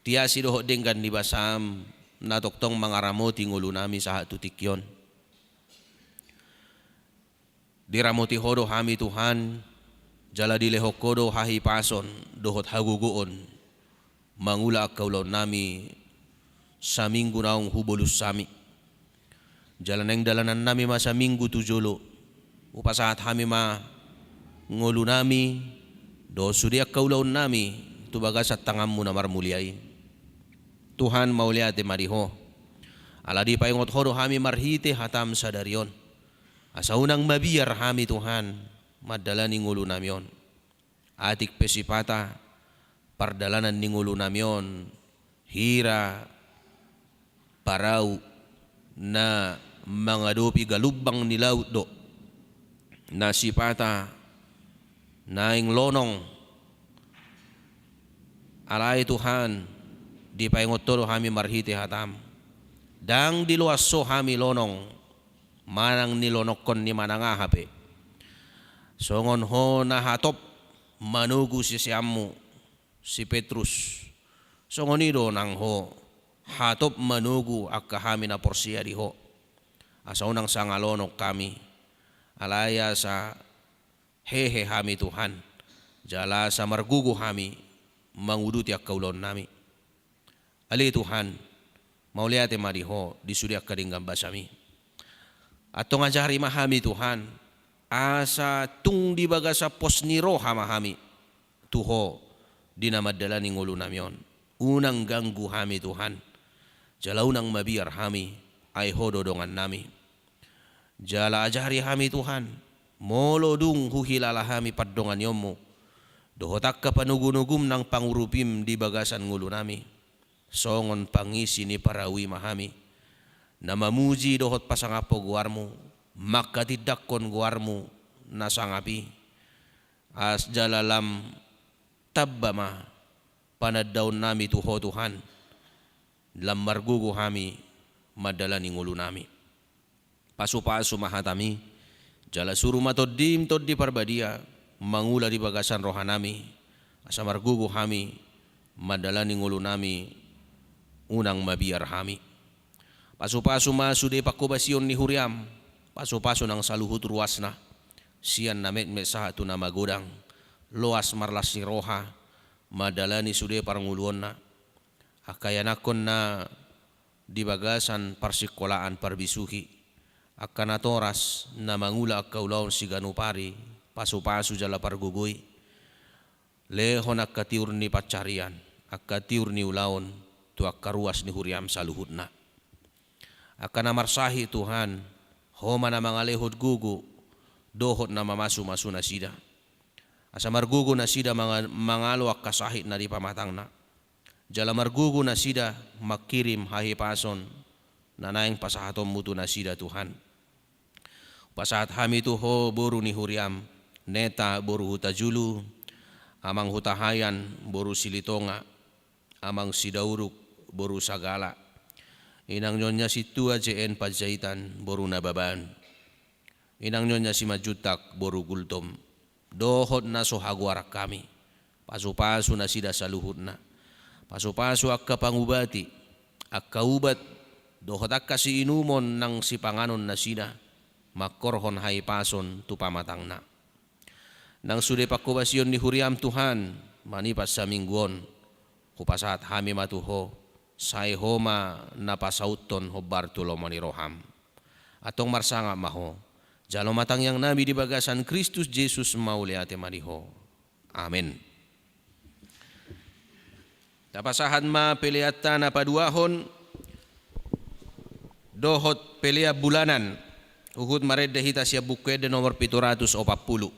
di asi dohot denggan ni basam, na tongtong mangaramoti ngolu nami sahat tu tingki on. Diramoti Ho do hami Tuhan, jala dilehon Ho do hahipason dohot hagogoon mangula angka ulaon nami saminggu naung hubolus hami. Jala naeng dalanan nami ma saminggu tu jolo, hupasahat hami ma ngolu nami dohot sude angka ulaon nami tu bagasan tanganmu na marmulia i. Tuhan, mauliate ma di Ho, ala dipaingot Ho do hami marhite hatam sadari on. Asa unang mabiar hami Tuhan mandalani ngolu nami on. Atik pe sipata pardalanan ni ngolu nami on hira parau na mangadopi galumbang ni laut do, na sipata naeng lonong. Alai Tuhan, dipaingot Ho do hami marhite hatam. Ndang diloas Ho hami lonong manang nilonongkon ni manang aha pe. Songon Ho na hatop manogu siseanmu si Petrus, songon i do nang Ho hatop manogu angka hami na porsea di Ho. Asa unang sanga lonong hami, alai asa hehe hami Tuhan, jala asa margogo hami manguduti angka ulaon nami. Ale Tuhan, mauliate ma di Ho di sude angka denggan basam i. Antong ajari ma hami Tuhan, asa tung di bagasan pos ni roha ma hami tu Ho di na mandalani ngolu nami on. Unang ganggu hami Tuhan, jala unang mabiar hami, ai Ho do dongan nami. Jala ajari hami Tuhan, molo dung huhilala hami pandonganionmu dohot angka panogunogum nang pangurupim di bagasan ngolu nami, songon pangisi ni parau i ma hami, na mamuji dohot pasangaphon goarmu, manghatindanghon goarmu na sangap i. Asa jala lam tamba ma panandaon nami tu Ho Tuhan, lam margogo hami mandalani ngolu nami. Pasupasu ma hatami, jala suru ma Tondim Tondi Parbadia mangula di bagasan roha nami, asa margogo hami mandalani ngolu nami, unang mabiar hami. Pasupasu ma sude panghobasion ni huriam, pasupasu nang saluhut ruasna, sian na metmet sahat tu na magodang, loas marlas ni roha mandalani sude parngoluonna. Angka ianakhon na di bagasan parsingkolaan parbisuhi, angka natoras na mangula angka ulaon siganup ari, pasupasu jala pargogoi. Lehon angka tiur ni pansarian, angka tiur ni ulaon tu angka ruas ni huriam saluhutna. Angka na marsahit Tuhan, Ho ma na mangalehon gogo dohot na mamasumasu nasida. Asa margogo nasida manga-, mangalo angka sahit na di pamatangna. Jala margogo nasida mangkirim hahipason na naeng pasahatonmu tu nasida Tuhan. Pasahat hami tu Ho boru ni huriam, Neta boru Hutajulu, Amang Hutahaean boru Silitonga, Amang Sidauruk boru Sagala, Inang Nyonya Sintua J N Panjaitan boru Nababan, Inang Nyonya Simanjuntak boru Gultom, dohot na so hagoaran hami. Pasupasu nasida saluhutna. Pasupasu angka pangubati, angka ubat dohot angka siinumon nang sipanganon nasida, mangkorhon hahipason tu pamatangna. Nang sude panghobasion ni huriam Tuhan, manipat saminggu on, hupasahat hami ma tu Ho, sai Ho ma na pasauthon hombar tu lomo ni roham. Antong marsangap ma Ho. Jalo ma tangiang nami di bagasan Kristus Jesus, mauliate ma di Ho. Amen. Tapasahat ma peleanta na paduahon, dohot pelean bulanan. Huhut marende hita sian Buku Ende nomor pitu ratus opat pulu.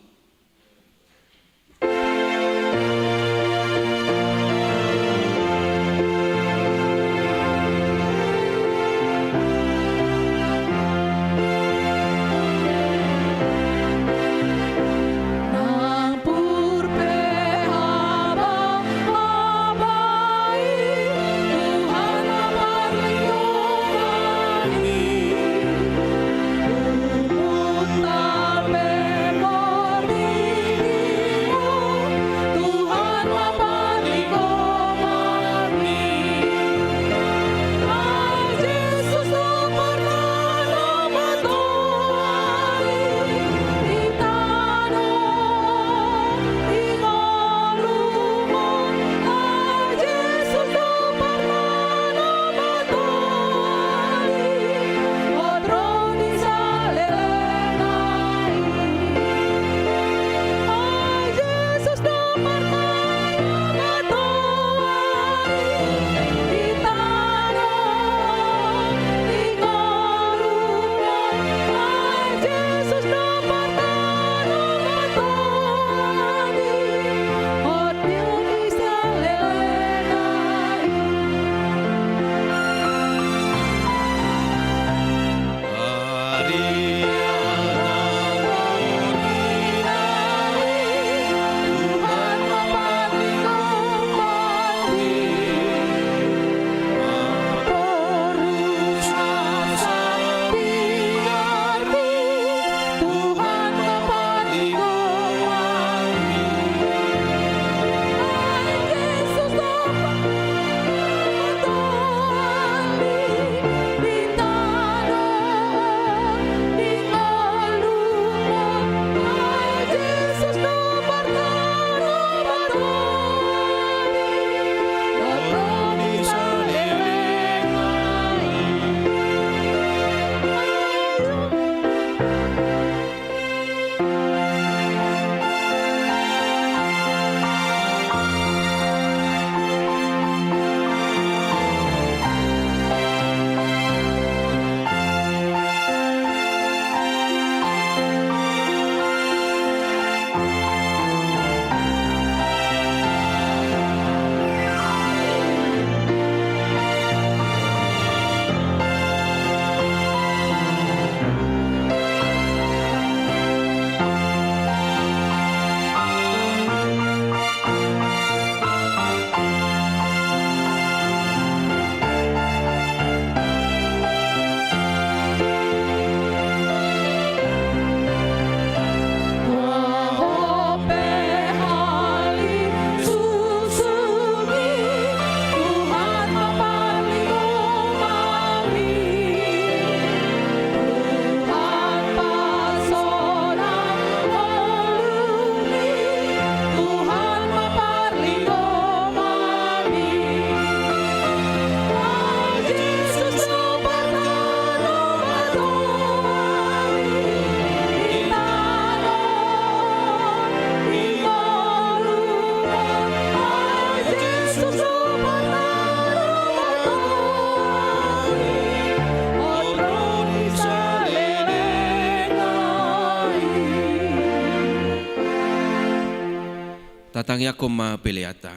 Tatangiangkon ma peleanta.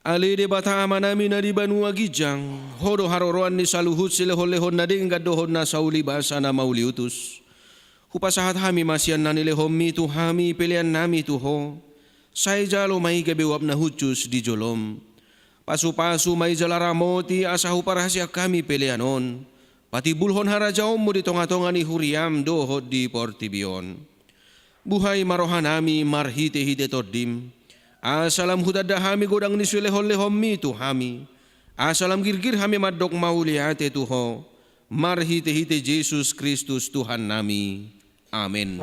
Ale Debata Amanami na di banua ginjang, Ho do haroroan ni saluhut silehonlehon na denggan dohot na saulibasa na mauliutus. Hupasahat hami ma sian na nilehonMi tu hami peleannami tu Ho. Sai jalo ma i gabe uap na hushus di joloM. Pasupasu ma i jala ramoti asa huparhaseang hami pelean on patimbulhon harajaonMu di tongatonga ni huriaM dohot di portibi on. Buhai ma rohanami marhitehite TondiM, asa lam hutanda hami godang ni silehonlehonMi tu hami, asa lam girgir hami mandok mauliate tu Ho, marhitehite Jesus Kristus Tuhannami. Amen.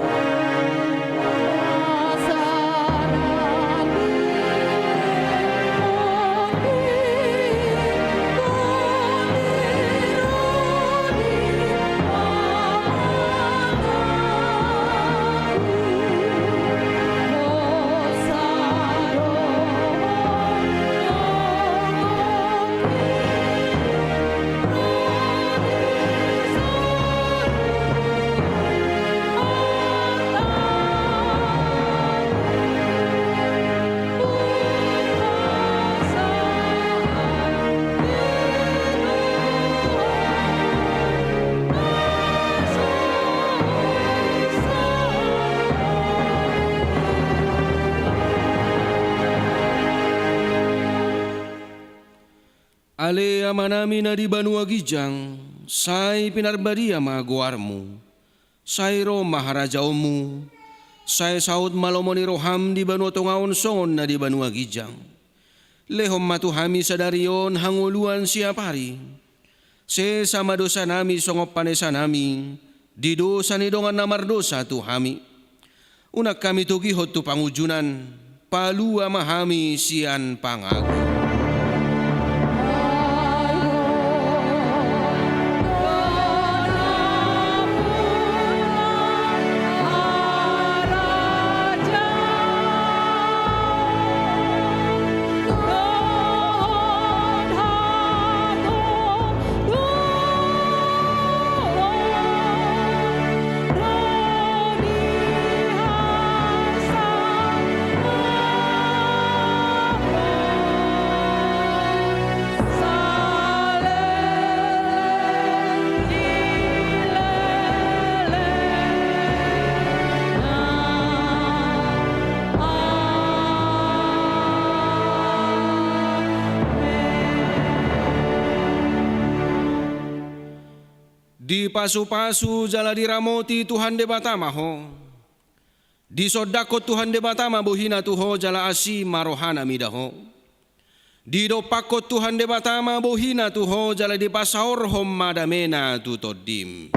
Ale Amanami na di banua ginjang, sai pinarbadia ma goarmu. Sai ro ma harajaonmu. Sai saut ma lomo ni roham di banua tonga on songon na di banua ginjang. Lehon ma tu hami sadari on hangoluan siapari. Sesa ma dosanami songon panesanami di dosa ni dongan na mardosa tu hami. Unang hami togihon tu pangunjunan, palua ma hami sian pangago. Dipasupasu jala diramoti Tuhan Debata ma ho. Disondangkon Tuhan Debata ma bohina tu ho jala asi ma rohana mida ho. Didompakkon Tuhan Debata ma bohina tu ho jala dipasaorhon ma damena tu tondim.